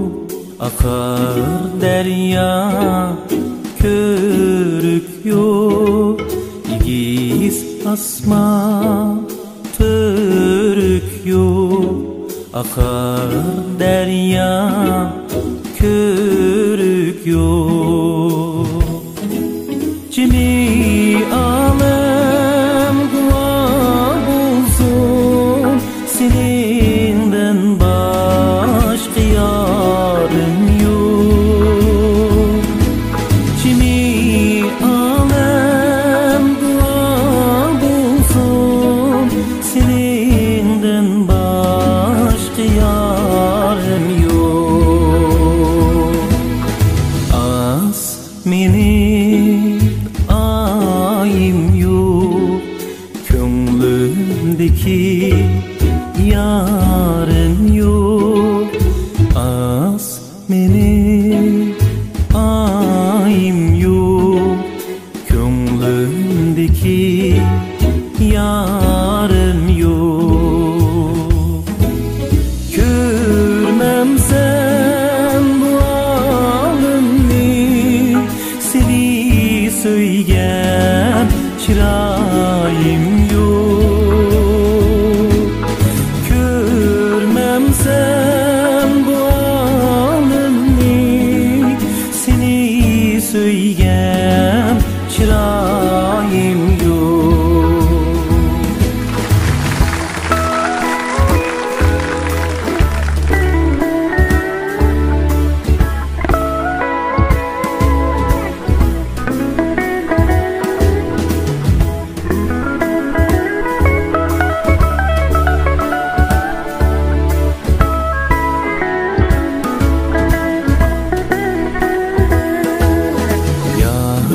ئاقار دەريا، كۆرۈك يول. ئېگىز ئاسمان، تۈرۈك يول، ئاقار دەريا، كۆرۈك يول. جىمى ئالەم گۇۋاھ بولسۇن، سېنىڭدىن باشقا يارىم يوق. جىمى ئالەم گۇۋاھ بولسۇن، سېنىڭدىن باشقا يارىم يوق. ئاز مېنى ئايىم يوق، كۆڭلۈمدىكى يارىم يوق. ئاز مېنى ئايىم يوق، كۆڭلۈمدىكى يارىم يوق. كۆرمەمسەن بۇ ئالەمنى، سېنى سۆيگەن چىرايىم يوق. كۆرمەمسەن بۇ ئالەمنى، سېنى سۆيگەن چىرايىم يوق. يار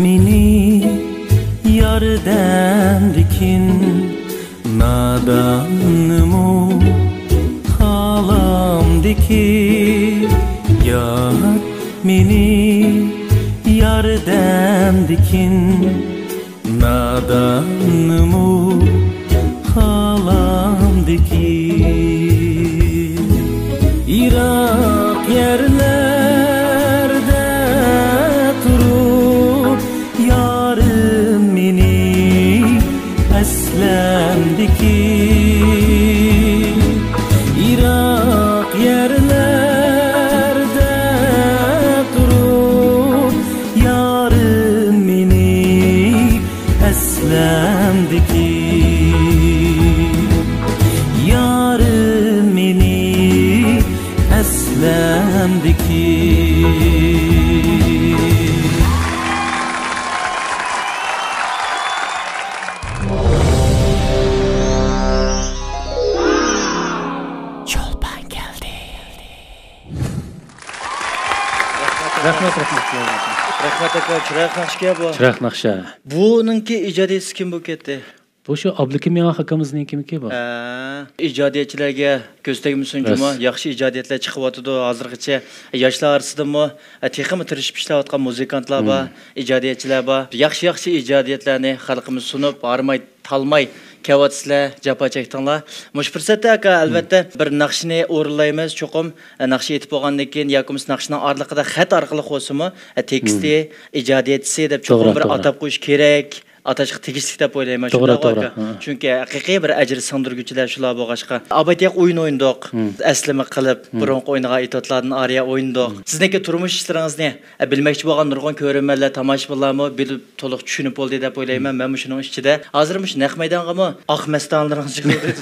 مېنى ياردەمدىكىن، نادانمۇ خالامدىكىن. يار مېنى ياردەمدىكىن، نادانمۇ خالامدىكىن. يىراق يەرلەردە تۇرۇپ، يارىم مېنى ئەسلەمدىكىن. يىراق يەرلەردە تۇرۇپ، يارىم مېنى ئەسلەمدىكىن. يارىم مېنى ئەسلەمدىكىن. چولپان كەلدى. رەھمەت، رەھمەت. رەھمەت، ئاكا. چىرايلىق ناخشىكەن بۇ. چىرايلىق ناخشا. بۇنىڭكى ئىجادىيەتچىسى كىم بولۇپ كەتتى؟ بۇ شۇ ئابلىكىم ياڭاق ئاكىمىزنىڭكىمىكى بۇ؟ ھە، ئىجادىيەتچىلەرگە كۆز تەگمىسۇن جۇمۇ، ياخشى ئىجادىيەتلەر چىقىۋاتىدۇ ھازىرغىچە. ياشلار ئارىسىدىمۇ، ھە، تېخىمۇ تىرىشىپ ئىشلەۋاتقان مۇزىكانتلار بار، ئىجادىيەتچىلەر بار. ياخشى-ياخشى ئىجادىيەتلەرنى خەلقىمىز سۇنۇپ، ھارماي، تالماي كېلىۋاتىسىلەر، جاپا چەكتىڭلار. مۇشۇ پۇرسەتتە، ئاكا، ئەلۋەتتە، بىر ناخشىنى ئورۇنلايمىز، چوقۇم، ھە، ناخشا ئېيتىپ بولغاندىن كېيىن ياكى بولمىسا ناخشىنىڭ ئارىلىقىدا خەت ئارقىلىق بولسىمۇ، ھە، تېكىستى، ئىجادىيەتچىسى دەپ چوقۇم بىر ئاتاپ قويۇش كېرەك. ئاتاشقا تېگىشلىك دەپ ئويلايمەن، شۇنداقمۇ ئاكا؟ چۈنكى ھەقىقىي بىر ئەجىر سىڭدۈرگۈچىلەر شۇلار بولغاچقا. ئابايتىياق ئويۇن ئوينىدۇق. ئەسلىمە قىلىپ، بۇرۇنقى ئوينىغان ئېتوتلاردىن ئارىيە ئوينىدۇق. سىزنىڭكى تۇرمۇش ئىشلىرىڭىزنى، ئە، بىلمەكچى بولغان نۇرغۇن كۆرۈرمەنلەر، تاماشىبىنلارمۇ بىلىپ تولۇق چۈشىنىپ بولدى دەپ ئويلايمەن. مەنمۇ شۇنىڭ ئىچىدە. ھازىر مۇشۇ نەق مەيدانغىمۇ ئاق مەستانىلىرىڭىز يىغىلدى.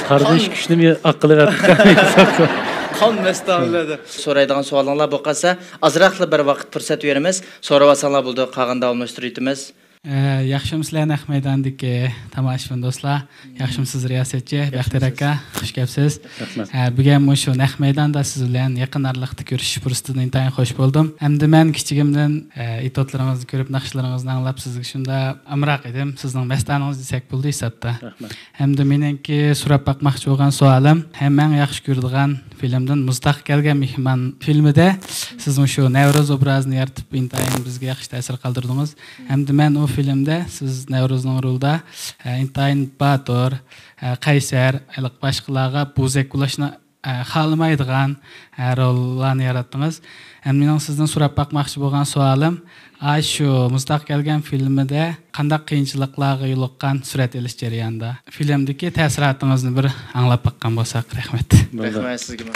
قاردىن كۈچنىمۇ ئاق قىلىۋەتتى. قان مەستانىلەر دەپ. سورايدىغان سوئالىڭلار بولۇپ قالسا، ئازراقلا بىر ۋاقىت پۇرسەت بېرىمىز. سوراۋالساڭلار بولىدۇ، قالغىنىنى داۋاملاشتۇرۇۋېتىمىز. ئە، ياخشىمۇسىلەر نەق مەيداندىكى تاماشىبىن دوستلار؟ ياخشىمۇسىز رىياسەتچى بەختىيار ئاكا؟ خۇش كەپسىز. رەھمەت. ئە، بۈگۈن مۇشۇ نەق مەيداندا سىز بىلەن يېقىن ئارىلىقتا كۆرۈشۈش پۇرسىتىدىن ئىنتايىن خۇش بولدۇم. ھەمدە مەن كىچىكىمدىن، ئە، ئېتوتلىرىڭىزنى كۆرۈپ، ناخشىلىرىڭىزنى ئاڭلاپ سىزگە شۇنداق ئامراق ئىدىم. سىزنىڭ مەستانىڭىز دېسەك بولىدۇ ھېسابتا. رەھمەت. ھەمدە مېنىڭكى سوراپ باقماقچى بولغان سوئالىم، ھەممەڭ ياخشى كۆرىدىغان فىلىمدىن مۇز تاغقا كەلگەن مېھمان فىلىمىدە سىز مۇشۇ نەۋرۇز ئوبرازىنى يارىتىپ، ئىنتايىن بىزگە ياخشى تەسىر قالدۇردىڭىز. ھەمدە مەن ئۇ فىلىمدە سىز نەۋرۇزنىڭ رولىدا، ئە، ئىنتايىن باتۇر، ئە، قەيسەر، ھېلىقى باشقىلارغا بوزەك بولۇشنى، ئە، خالىمايدىغان، ئە، روللارنى ياراتتىڭىز. ھەم مېنىڭ سىزدىن سوراپ باقماقچى بولغان سوئالىم، ئاشۇ مۇز تاغقا كەلگەن فىلىمىدە قانداق قىيىنچىلىقلارغا يولۇققان سۈرەت ئېلىش جەريانىدا؟ فىلىمدىكى تەسىراتىڭىزنى بىر ئاڭلاپ باققان بولساق، رەھمەت. بولدى. رەھمەت سىزگىمۇ.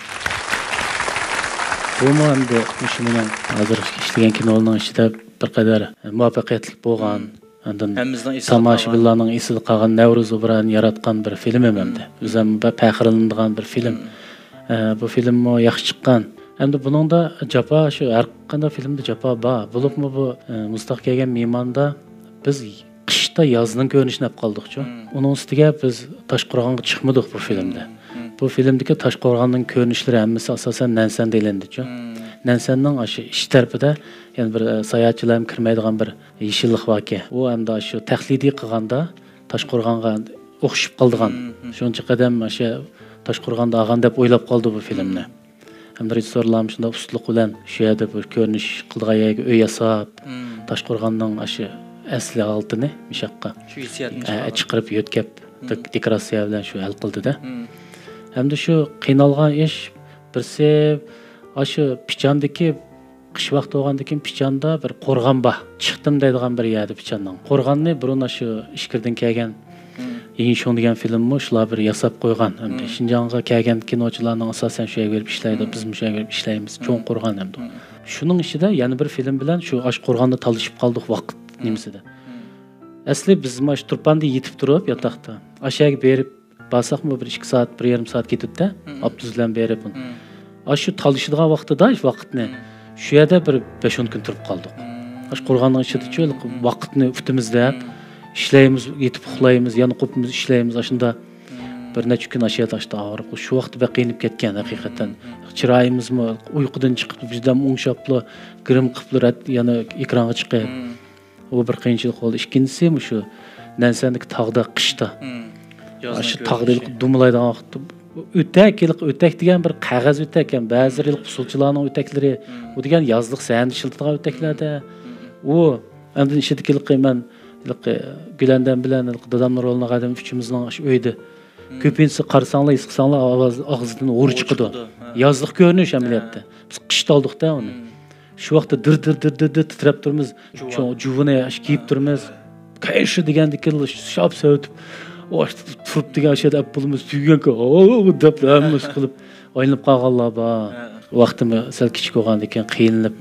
بۇمۇ ئەمدى مۇشۇ مېنىڭ ھازىر ئىشلىگەن كىنولىرىم ئىچىدە بىر قەدەر مۇۋەپپەقىيەتلىك بولغان، ئاندىن ھەممىمىزنىڭ ئېسىدە قالغان. تاماشىبىنلارنىڭ ئېسىدە قالغان نەۋرۇز ئوبرازىنى ياراتقان بىر فىلىم ئەمدى. ئۆزۈم بىر پەخىرلىنىدىغان بىر فىلىم. ئە، بۇ فىلىممۇ ياخشى چىققان. ئەمدى بۇنىڭدا جاپا، شۇ ھەر قانداق فىلىمدا جاپا بار. بولۇپمۇ بۇ، ئە، مۇز تاغقا كەلگەن مېھماندا بىز قىشتا يازنىڭ كۆرۈنۈشىنى ئېلىپ قالدۇقچۇ. ئۇنىڭ ئۈستىگە بىز تاشقورغانغا چىقمىدۇق بۇ فىلىمدە. بۇ فىلىمدىكى تاشقورغاننىڭ كۆرۈنۈشلىرى ھەممىسى ئاساسەن نەنسەندە ئېلىندىچۇ. نەنسەننىڭ ئاشۇ ئىچ تەرىپىدە يەنە بىر، ئە، ساياھەتچىلەرمۇ كىرمەيدىغان بىر يېشىللىق باركەن. ئۇ ئەمدى شۇ تەقلىدىي قىلغاندا تاشقورغانغا ئوخشىشىپ قالىدىغان. شۇنچە قەدەم ئاشۇ تاشقورغاندا ئالغان دەپ ئويلاپ قالدى بۇ فىلىمنى. ھەمدە رېژىسسورلارمۇ شۇنداق ئۇستىلىق بىلەن شۇ يەردە بىر كۆرۈنۈش قىلىدىغان يەرگە ئۆي ياساپ، تاشقورغاننىڭ ئاشۇ ئەسلى ھالىتىنى مۇشۇ ياققا، شۇ ھېسسىياتنى ئە، چىقارغان. چىقىرىپ يۆتكەپ، دېك-، دېكوراتسىيە بىلەن شۇ ھەل قىلدى-دە. ھەمدە شۇ قىينالغان ئىش بىرسى، ئاشۇ پىچاندىكى قىش ۋاقتى بولغاندىكىن پىچاندا بىر قورغان بار. چىقتىم دەيدىغان بىر يەردە پىچاننىڭ. قورغاننى بۇرۇن ئاشۇ ئىچكىرىدىن كەلگەن يىڭشۇڭ دېگەن فىلىممۇ شۇلار بىر ياساپ قويغان. ئەمدى شىنجاڭغا كەلگەن كىنوچىلارنىڭ ئاساسەن شۇ يەرگە بېرىپ ئىشلەيدۇ، بىزمۇ شۇ يەرگە بېرىپ ئىشلەيمىز. چوڭ قورغان ئەمدى. شۇنىڭ ئىچىدە يەنە بىر فىلىم بىلەن شۇ ئاشۇ قورغاندا تالىشىپ قالدۇق ۋاقىت نېمىسىدە. ئەسلى بىز مانا شۇ تۇرپاندا يېتىپ تۇرۇپ ياتاقتا ئاشۇ يەرگە بېرىپ بارساقمۇ بىر ئىككى سائەت، بىر يېرىم سائەت كېتىدۇ-دە، ئاپتوبۇس بىلەن بېرىپ. ئاشۇ تالىشىدىغان ۋاقتىدا ۋاقىتنى شۇ يەردە بىر بەش-ئون كۈن تۇرۇپ قالدۇق. ئاشۇ قورغاننىڭ ئىچىدىچۇ ۋاقىتنى ئۇتىمىز دەپ، ئىشلەيمىز، يېتىپ ئۇخلايمىز، يەنە قوپىمىز، ئىشلەيمىز، ئاشۇنداق بىر نەچچە كۈن ئاشۇ يەردە ئاشتا ئاغرىپ، شۇ ۋاقىتتا بەك قىينىلىپ كەتكەن ھەقىقەتەن. چىرايىمىزمۇ ئۇيقۇدىن چىقىپ، بىردەم ئوڭشاپلا، گىرىم قىپلا، رەت-، يەنە ئېكرانغا چىقىپ. ئۇ بىر قىيىنچىلىق بولدى. ئىككىنچىسى، مۇشۇ نەنسەندىكى تاغدا قىشتا. يازنىڭ ئاشۇ تاغدا كۆرۈنۈشى. دومىلايدىغان ۋاقىتتا، ئۆتەك، ھېلىقى ئۆتەك دېگەن بىر قەغەز ئۆتەك ئىكەن. بەزىلىرى ھېلىقى ئۇسسۇلچىلارنىڭ ئۆتەكلىرى. ئۇ دېگەن يازلىق سەھنىدە ئىشلىتىدىغان ئۆتەكلەردە. ئۇ ئاندىن ئىچىدىكى ھېلىقى مەن ھېلىقى گۈلەندەم بىلەن ھېلىقى دادامنىڭ رولىنى ئالغان ئادەم ئۈچىمىزنىڭ ئاشۇ ئۆيدە. كۆپىنچىسى قارىساڭلار، ھېس قىلساڭلار، ئاۋاز ئاغزىدىن ھۇر چىقىدۇ. يازلىق كۆرۈنۈش ئەمەلىيەتتە. بىز قىشتا ئالدۇق-دە ئۇنى. شۇ ۋاقىتتا دىر، دىر، دىر، دىر، دىر تىترەپ تۇرىمىز. جۇۋان. چوڭ جۇۋىنى ئاش كىيىپ تۇرىمىز. كەيشى دېگەندىكىن شاپ سەۋتىپ، ئاش تۇرۇپ دېگەن ئاشۇ ئەپ بولىمىز. تۈگىگەنكى، «ئو» دەپ ھەممىسى قىلىپ ئايلىنىپ قالغانلار بار. ۋاقتىمۇ سەل كىچىك بولغاندىكىن قىينىلىپ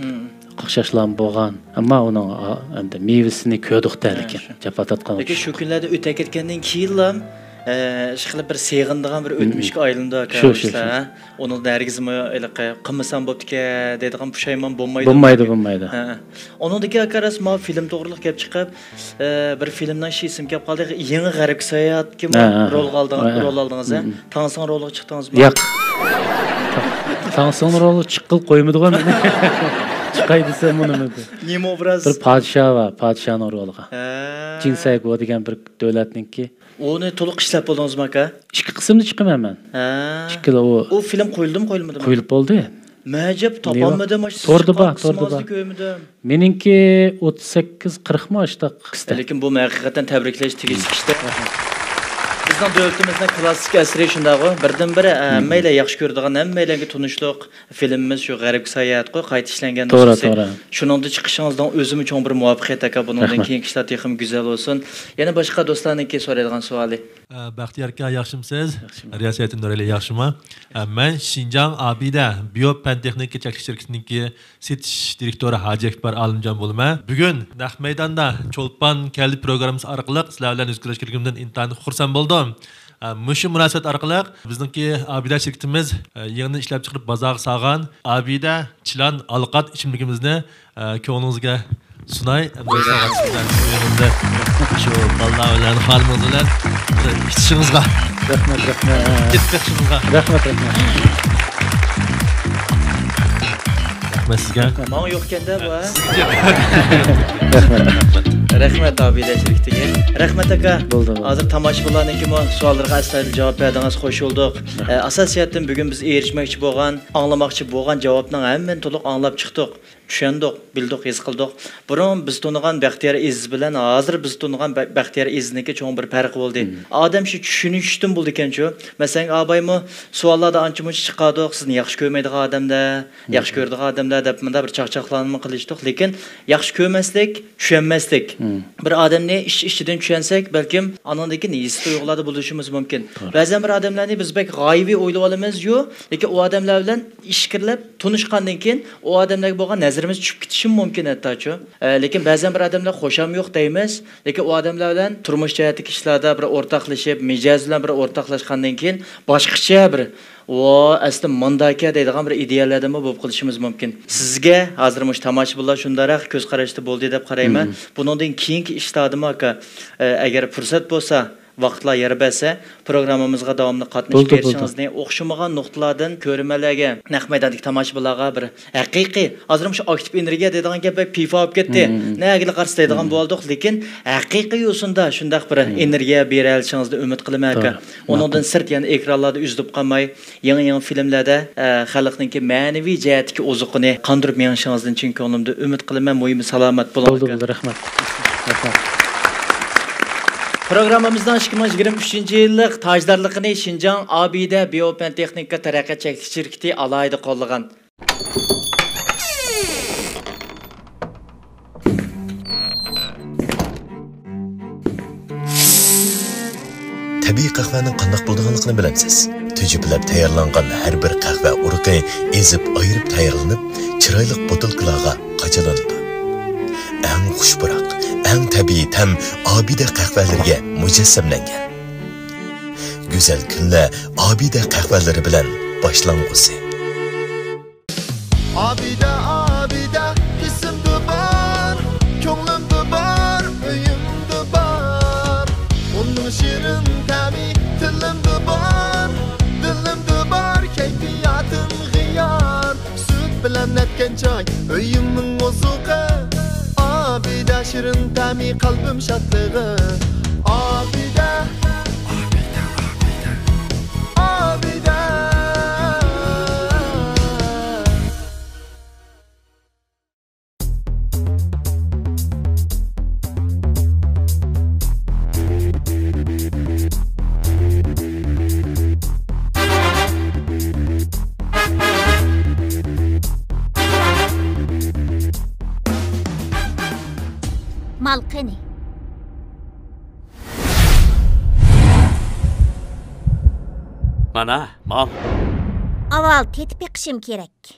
قاقشاشلارمۇ بولغان. ئەمما ئۇنىڭ ئا-، ئەمدى مېۋىسىنى كۆردۇق-دە، لېكىن جاپا تارتقانلار. لېكىن شۇ كۈنلەردە ئۆتۈپ كەتكەندىن كېيىنلا، ئە، ئىشقىلىپ بىر سېغىنىدىغان بىر ئۆتمۈشكە ئايلىنىدۇ، شۇ، شۇ، شۇ. ئۇنىڭدىن ھەرگىزمۇ ھېلىقى قىلمىسام بوپتىكەن دەيدىغان پۇشايمان بولمايدۇ. بولمايدۇ، بولمايدۇ. ھە، ھە. ئۇنىڭدىن كېيىن ئاكا راست ماۋۇ فىلىم توغرىلىق گەپ چىقىپ، ئە، بىر فىلىمنىڭ ئىشى ئېسىمگە كەپ قالدى. يېڭى غەربكە ساياھەتكىمۇ رول ئالدىڭىز، ھە، ھە. رول ئالدىڭىز، ھە؟ تاڭسىڭ رولىغا چىقتىڭىزمۇ؟ ياق. تاڭسىڭ رولىغا چىققىلى قويمىدىغۇ مېنى. چىقاي دېسەم ئۇنىمىدى. نېمە ئوبراز؟ بىر پادىشاھ بار، پادىشاھنىڭ رولىغا. ھە. جىنسەيگو دېگەن بىر دۆلەتنىڭكى. ئۇنى تولۇق ئىشلەپ بولدىڭىزمۇ، ئاكا؟ ئىككى قىسىمدا چىقىمەن مەن. ھە. ئىككىلا ئۇ. ئۇ فىلىم قويۇلدىمۇ، قويۇلمىدىمۇ؟ قويۇلۇپ بولدى. مەن ئەجەب تاپالمىدىم، ئاشۇ توردا بار، توردا بار. كۆرمىدىم. مېنىڭكى ئوتتۇز سەككىز، قىرىقمۇ ئاشتاق ئىستە. لېكىن بۇ ھەقىقەتەن تەبرىكلەش تېگىشلىك ئىشتە. بىزنىڭ دۆلىتىمىزنىڭ كلاسسىك ئەسىرى شۇنداقغۇ، بىردىنبىر، ئە، ھەممەيلەن ياخشى كۆرىدىغان، ھەممەيلەنگە تونۇشلۇق فىلىمىمىز شۇ غەربكە ساياھەتقۇ، قايتا ئىشلەنگەن نۇسخىسى. توغرا، توغرا. شۇنىڭدا چىقىشىڭىزنىڭ ئۆزىمۇ چوڭ بىر مۇۋەپپەقىيەت، ئاكا. بۇنىڭدىن كېيىنكى ئىشلار تېخىمۇ گۈزەل بولسۇن. يەنە باشقا دوستلارنىڭكى سورايدىغان سوئالى؟ ئە، بەختىيار ئاكا، ياخشىمۇسىز؟ ياخشىمەن. رىياسەتتىن نۇرئەلى، ياخشىمۇ؟ ئە، مەن شىنجاڭ ئابىدە بىيو پەن تېخنىكا چەكلىك شىركىتىنىڭكى سېتىش دىرېكتورى ھاجى ئەكبەر ئالىمجان بولىمەن. بۈگۈن نەق مەيداندا چولپان كەلدى پروگراممىسى ئارقىلىق سىلەر بىلەن يۈز كۆرۈشكەنلىكىمدىن ئىنتايىن خۇرسەن بولدۇم. ئە، مۇشۇ مۇناسىۋەت ئارقىلىق بىزنىڭكى ئابىدە شىركىتىمىز، ئە، يېڭىدىن ئىشلەپچىقىرىپ بازارغا سالغان ئابىدە چىلان ئالقات ئىچىملىكىمىزنى ئە، كۆڭلىڭىزگە سۇناي، ئەمدى ساۋاتسىز بىلەن ئۆيىڭىزدە شۇ بالىلار بىلەن، خانىمىڭىز بىلەن بىر ئىچىشىڭىزغا، رەھمەت، رەھمەت. كېتىپ بېقىشىڭىزغا. رەھمەت، رەھمەت. رەھمەت سىزگە. ماڭا يوقكەندە بۇ، ھە؟ رەھمەت، رەھمەت. رەھمەت، ئابىدە شىركىتىگە. رەھمەت، ئاكا. بولدى، بولدى. ھازىر تاماشىبىنلارنىڭكىمۇ سوئاللىرىغا ئەستايىدىل جاۋاب بەردىڭىز، خوش بولدۇق. رەھمەت. ئە، ئاساسىيەتتىن بۈگۈن بىز ئېرىشمەكچى بولغان، ئاڭلىماقچى بولغان جاۋابنىڭ ھەممىنى تولۇق ئاڭلاپ چىقتۇق. چۈشەندۇق، بىلدۇق، ھېس قىلدۇق. بۇرۇن بىز تونۇغان بەختىيار ئەزىز بىلەن ھازىر بىز تونۇغان بە-، بەختىيار ئەزىزنىڭكى چوڭ بىر پەرقى بولدى. مم. ئادەم شۇ چۈشىنىشتىن بولىدىكەنچۇ. مەسىلەن، ئابايمۇ سوئاللاردا ئانچە-مۇنچە چىقاردۇق، سىزنى ياخشى كۆرمەيدىغان ئادەملەر، مم. ياخشى كۆرىدىغان ئادەملەر دەپ مۇنداق بىر چاقچاقلارنىمۇ قىلىشتۇق. لېكىن ياخشى كۆرمەسلىك، چۈشەنمەسلىك. مم. بىر ئادەمنى ئىچ-ئىچىدىن چۈشەنسەك، بەلكىم ئانىڭدىن كېيىن ھېس-تۇيغۇلاردا بولۇشىمىز مۇمكىن. توغرا. بەزەن بىر ئادەملەرنى بىز بەك غايىۋى ئويلىۋالىمىز-يۇ، لېكىن ئۇ ئادەملەر بىلەن ئىچكىرىلەپ تونۇشقاندىن كېيىن ئۇ ئادەملەرگە بولغان نەزىرىمىز چۈشۈپ كېتىشىمۇ مۇمكىن ھەتتاچۇ. ئە، لېكىن بەزەن بىر ئادەملەر خۇشام يوق دەيمىز، لېكىن ئۇ ئادەملەر بىلەن تۇرمۇش جەھەتتىكى ئىشلاردا بىر ئورتاقلىشىپ، مىجەز بىلەن بىر ئورتاقلاشقاندىن كېيىن باشقىچە بىر، ۋا، ئەسلى مۇنداكەن دەيدىغان بىر ئىدىيەلەردىنمۇ بولۇپ قېلىشىمىز مۇمكىن. سىزگە ھازىر مۇشۇ تاماشىبىنلار شۇنداقراق كۆز قاراشتا بولدى دەپ قارايمەن. مم. بۇنىڭدىن كېيىنكى ئىشلاردىمۇ، ئاكا، ئە، ئەگەر پۇرسەت بولسا، ۋاقىتلار يار بەرسە، پروگراممىمىزغا داۋاملىق قاتنىشىپ بولدى، بولدى. بېرىشىڭىزنى، ئوخشىمىغان نۇقتىلاردىن كۆرۈرمەنلەرگە، نەق مەيداندىكى تاماشىبىنلارغا بىر ھەقىقىي، ھازىر مۇشۇ ئاكتىپ ئېنېرگىيە دەيدىغان گەپ بەك پىفا بولۇپ كەتتى. مم، مم. نەگىلا قارىسا دەيدىغان مم. بولدۇق، لېكىن ھەقىقىي يوسۇندا شۇنداق بىر مم. ئېنېرگىيە بېرەلىشىڭىزنى ئۈمىد قىلىمەن، ئاكا. توغرا. ئۇنىڭدىن ماقۇل. سىرت يەنە ئېكرانلاردا ئۈزۈلۈپ قالماي، يېڭى-يېڭى فىلىملەردە، ئە، خەلقنىڭكى مەنىۋى جەھەتتىكى ئوزۇقىنى قاندۇرۇپ مېڭىشىڭىزدىن چىن كۆڭلۈمدىن ئۈمىد قىلىمەن. مۇھىمى سالامەت بولۇڭ، بولدى، ئاكا. بولدى، رەھمەت. رەھمەت. پروگراممىمىزنىڭ ئىككى مىڭ يىگىرمە ئۈچىنچى يىللىق تاجدارلىقىنى شىنجاڭ ئابىدە بىيو پەن تېخنىكا تەرەققىيات چەكلىك شىركىتى ئالاھىدە قوللىغان. تەبىئىي قەھۋەنىڭ قانداق بولىدىغانلىقىنى بىلەمسىز؟ تۈجۈپىلەپ تەييارلانغان ھەر بىر قەھۋە ئۇرۇقى ئېزىپ ئايرىپ تەييارلىنىپ، چىرايلىق بوتۇلكىلارغا قاچىلىنىدۇ. ئەڭ خۇش پۇراق، ئەڭ تەبىئىي تەم ئابىدە قەھۋەلىرىگە مۇجەسسەملەنگەن. گۈزەل كۈنلەر ئابىدە قەھۋەلىرى بىلەن باشلانغۇسى. ئابىدە، ئابىدە، ئېسىمدە بار، كۆڭلۈمدە بار، ئۆيۈمدە بار. ئۇنىڭ شېرىن تەمى تىلىمدا بار، دىلىمدا بار، كەيپىياتىم غىيار. سۈت بىلەن نەتكەن چاي، ئۆيۈمنىڭ ئوزۇقى. ئابىدە شېرىن تەمى، قەلبىم شادلىقى. ئابىدە. ئابىدە، ئابىدە، ئابىدە. مال قېنى؟ مانا، مال. ئاۋۋال تېتىپ بېقىشىم كېرەك.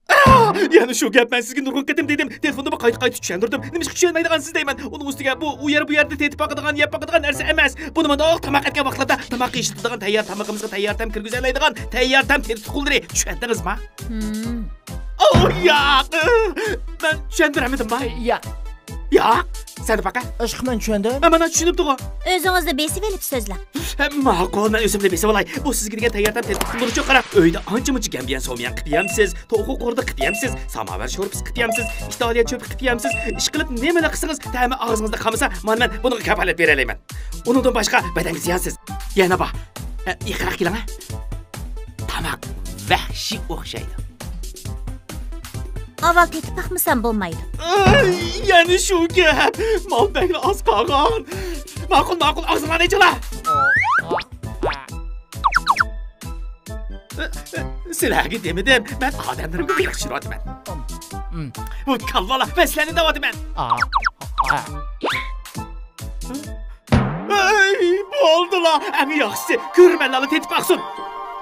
ئا! يەنە شۇ گەپ، مەن سىزگە نۇرغۇن قېتىم دېدىم، تېلېفوندىمۇ قايتا-قايتا چۈشەندۈردۈم. نېمىشقا چۈشەنمەيدىغانسىز دەيمەن. ئۇنىڭ ئۈستىگە بۇ ئۇ يەر-بۇ يەردە تېتىپ باقىدىغان، يەپ باقىدىغان نەرسە ئەمەس. بۇ نېمانداق تاماق ئەتكەن ۋاقىتلاردا تاماققا ئىشلىتىدىغان تەييار تامىقىمىزغا تەييار تەم كىرگۈزەلەيدىغان تەييار تەم تېتىتقۇلىرى. چۈشەندىڭىزما؟ ھىم. ئو، ياق! مەن چۈشەندۈرەلمىدىمما؟ ياق. ياق، سەن پەقەت. ئىشقىلىپ مەن چۈشەندىم. ھە، مانا چۈشىنىپتىغۇ. ئۆزىڭىزنى بېسىۋېلىپ سۆزلەڭ. ھە، ماقۇل، مەن ئۆزۈمنى بېسىۋالاي. بۇ سىزگە دېگەن تەييار تەم تېتىتقۇلىرىچۇ قاراڭ. ئۆيدە ئانچە-مۇنچە گەمبىيەن سوميان قىلىپ يەمسىز، توخۇ قوردى قىلىپ يەمسىز، ساماۋار شورپىسى قىلىپ يەمسىز، ئىتالىيە چۆپى قىلىپ يەمسىز. ئىشقىلىپ نېمىلا قىلسىڭىز، تەمى ئاغزىڭىزدا قالمىسا، مانا مەن بۇنىڭغا كاپالەت بېرەلەيمەن. ئۇنىڭدىن باشقا بەدەنگە زىيانسىز. يەنە بار. ئە، يېقىنراق كېلىڭە. تاماق ۋەھشىي ئوخشايدۇ. ئاۋۋال تېتىپ باقمىسام بولمايدۇ. ئاي، يەنە شۇ گەپ. مال بەكلا ئاز قالغان. ماقۇل، ماقۇل، ئاغزىڭلارنى ئېچىڭلار. سىلەرگە دېمىدىم، مەن ئادەملىرىمگە ياخشى يۈرۈۋاتىمەن. بۇ كالۋالار، مەن سىلەرنى دەۋاتىمەن. ئەي، بولدىلا، ئەڭ ياخشىسى، كۆرۈرمەنلەرلا تېتىپ باقسۇن.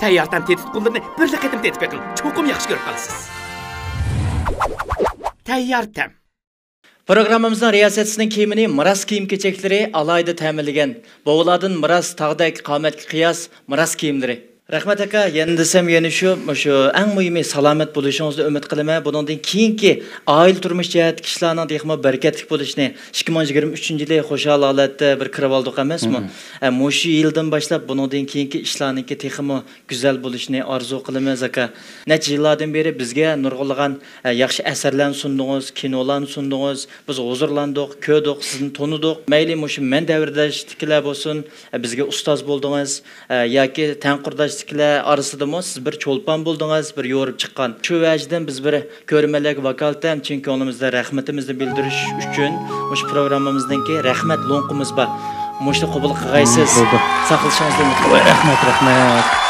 تەييار تەم تېتىتقۇلىرىنى بىرلا قېتىم تېتىپ بېقىڭ، چوقۇم ياخشى كۆرۈپ قالىسىز. تەييار تەم. پروگراممىمىزنىڭ رىياسەتچىسىنىڭ كىيىمىنى مىراس كىيىم-كېچەكلىرى ئالاھىدە تەمىنلىگەن. بوۋىلاردىن مىراس، تاغدەك قامەتكە قىياس مىراس كىيىملىرى. رەھمەت ئاكا، يەنە دېسەم يەنە شۇ، مۇشۇ ئەڭ مۇھىمى سالامەت بولۇشىڭىزنى ئۈمىد قىلىمەن. بۇنىڭدىن كېيىنكى ئائىلە تۇرمۇش جەھەتتىكى ئىشلارنىڭ تېخىمۇ بەرىكەتلىك بولۇشىنى، ئىككى مىڭ يىگىرمە ئۈچىنچى يىلى خۇشال ھالەتتە بىر كىرىۋالدۇق ئەمەسمۇ؟ مم. ئە، مۇشۇ يىلدىن باشلاپ بۇنىڭدىن كېيىنكى ئىشلارنىڭكى تېخىمۇ گۈزەل بولۇشىنى ئارزۇ قىلىمىز، ئاكا. نەچچە يىللاردىن بېرى بىزگە نۇرغۇنلىغان، ئە، ياخشى ئەسەرلەرنى سۇندىڭىز، كىنولارنى سۇندىڭىز، بىز ھۇزۇرلاندۇق، كۆردۇق، سىزنى تونۇدۇق. مەيلى مۇشۇ مەن دەۋرداشتىكىلەر بولسۇن، ئە، بىزگە ئۇستاز بولدىڭىز، ئە، ياكى تەڭ قۇرداشتىكىلەر ئارىسىدىمۇ سىز بىر چولپان بولدىڭىز، بىر يورۇپ چىققان. شۇ ۋەجىدىن بىز بىر كۆرۈرمەنلەرگە ۋاكالىتەن چىن كۆڭلىمىزدە رەھمىتىمىزنى بىلدۈرۈش ئۈچۈن مۇشۇ پروگراممىمىزنىڭكى رەھمەت لوڭقىمىز بار. مۇشۇنى قوبۇل قىلغايسىز. بولدى. ساقلىشىڭىزنى ئۈمىد قىلىمەن. رەھمەت، رەھمەت.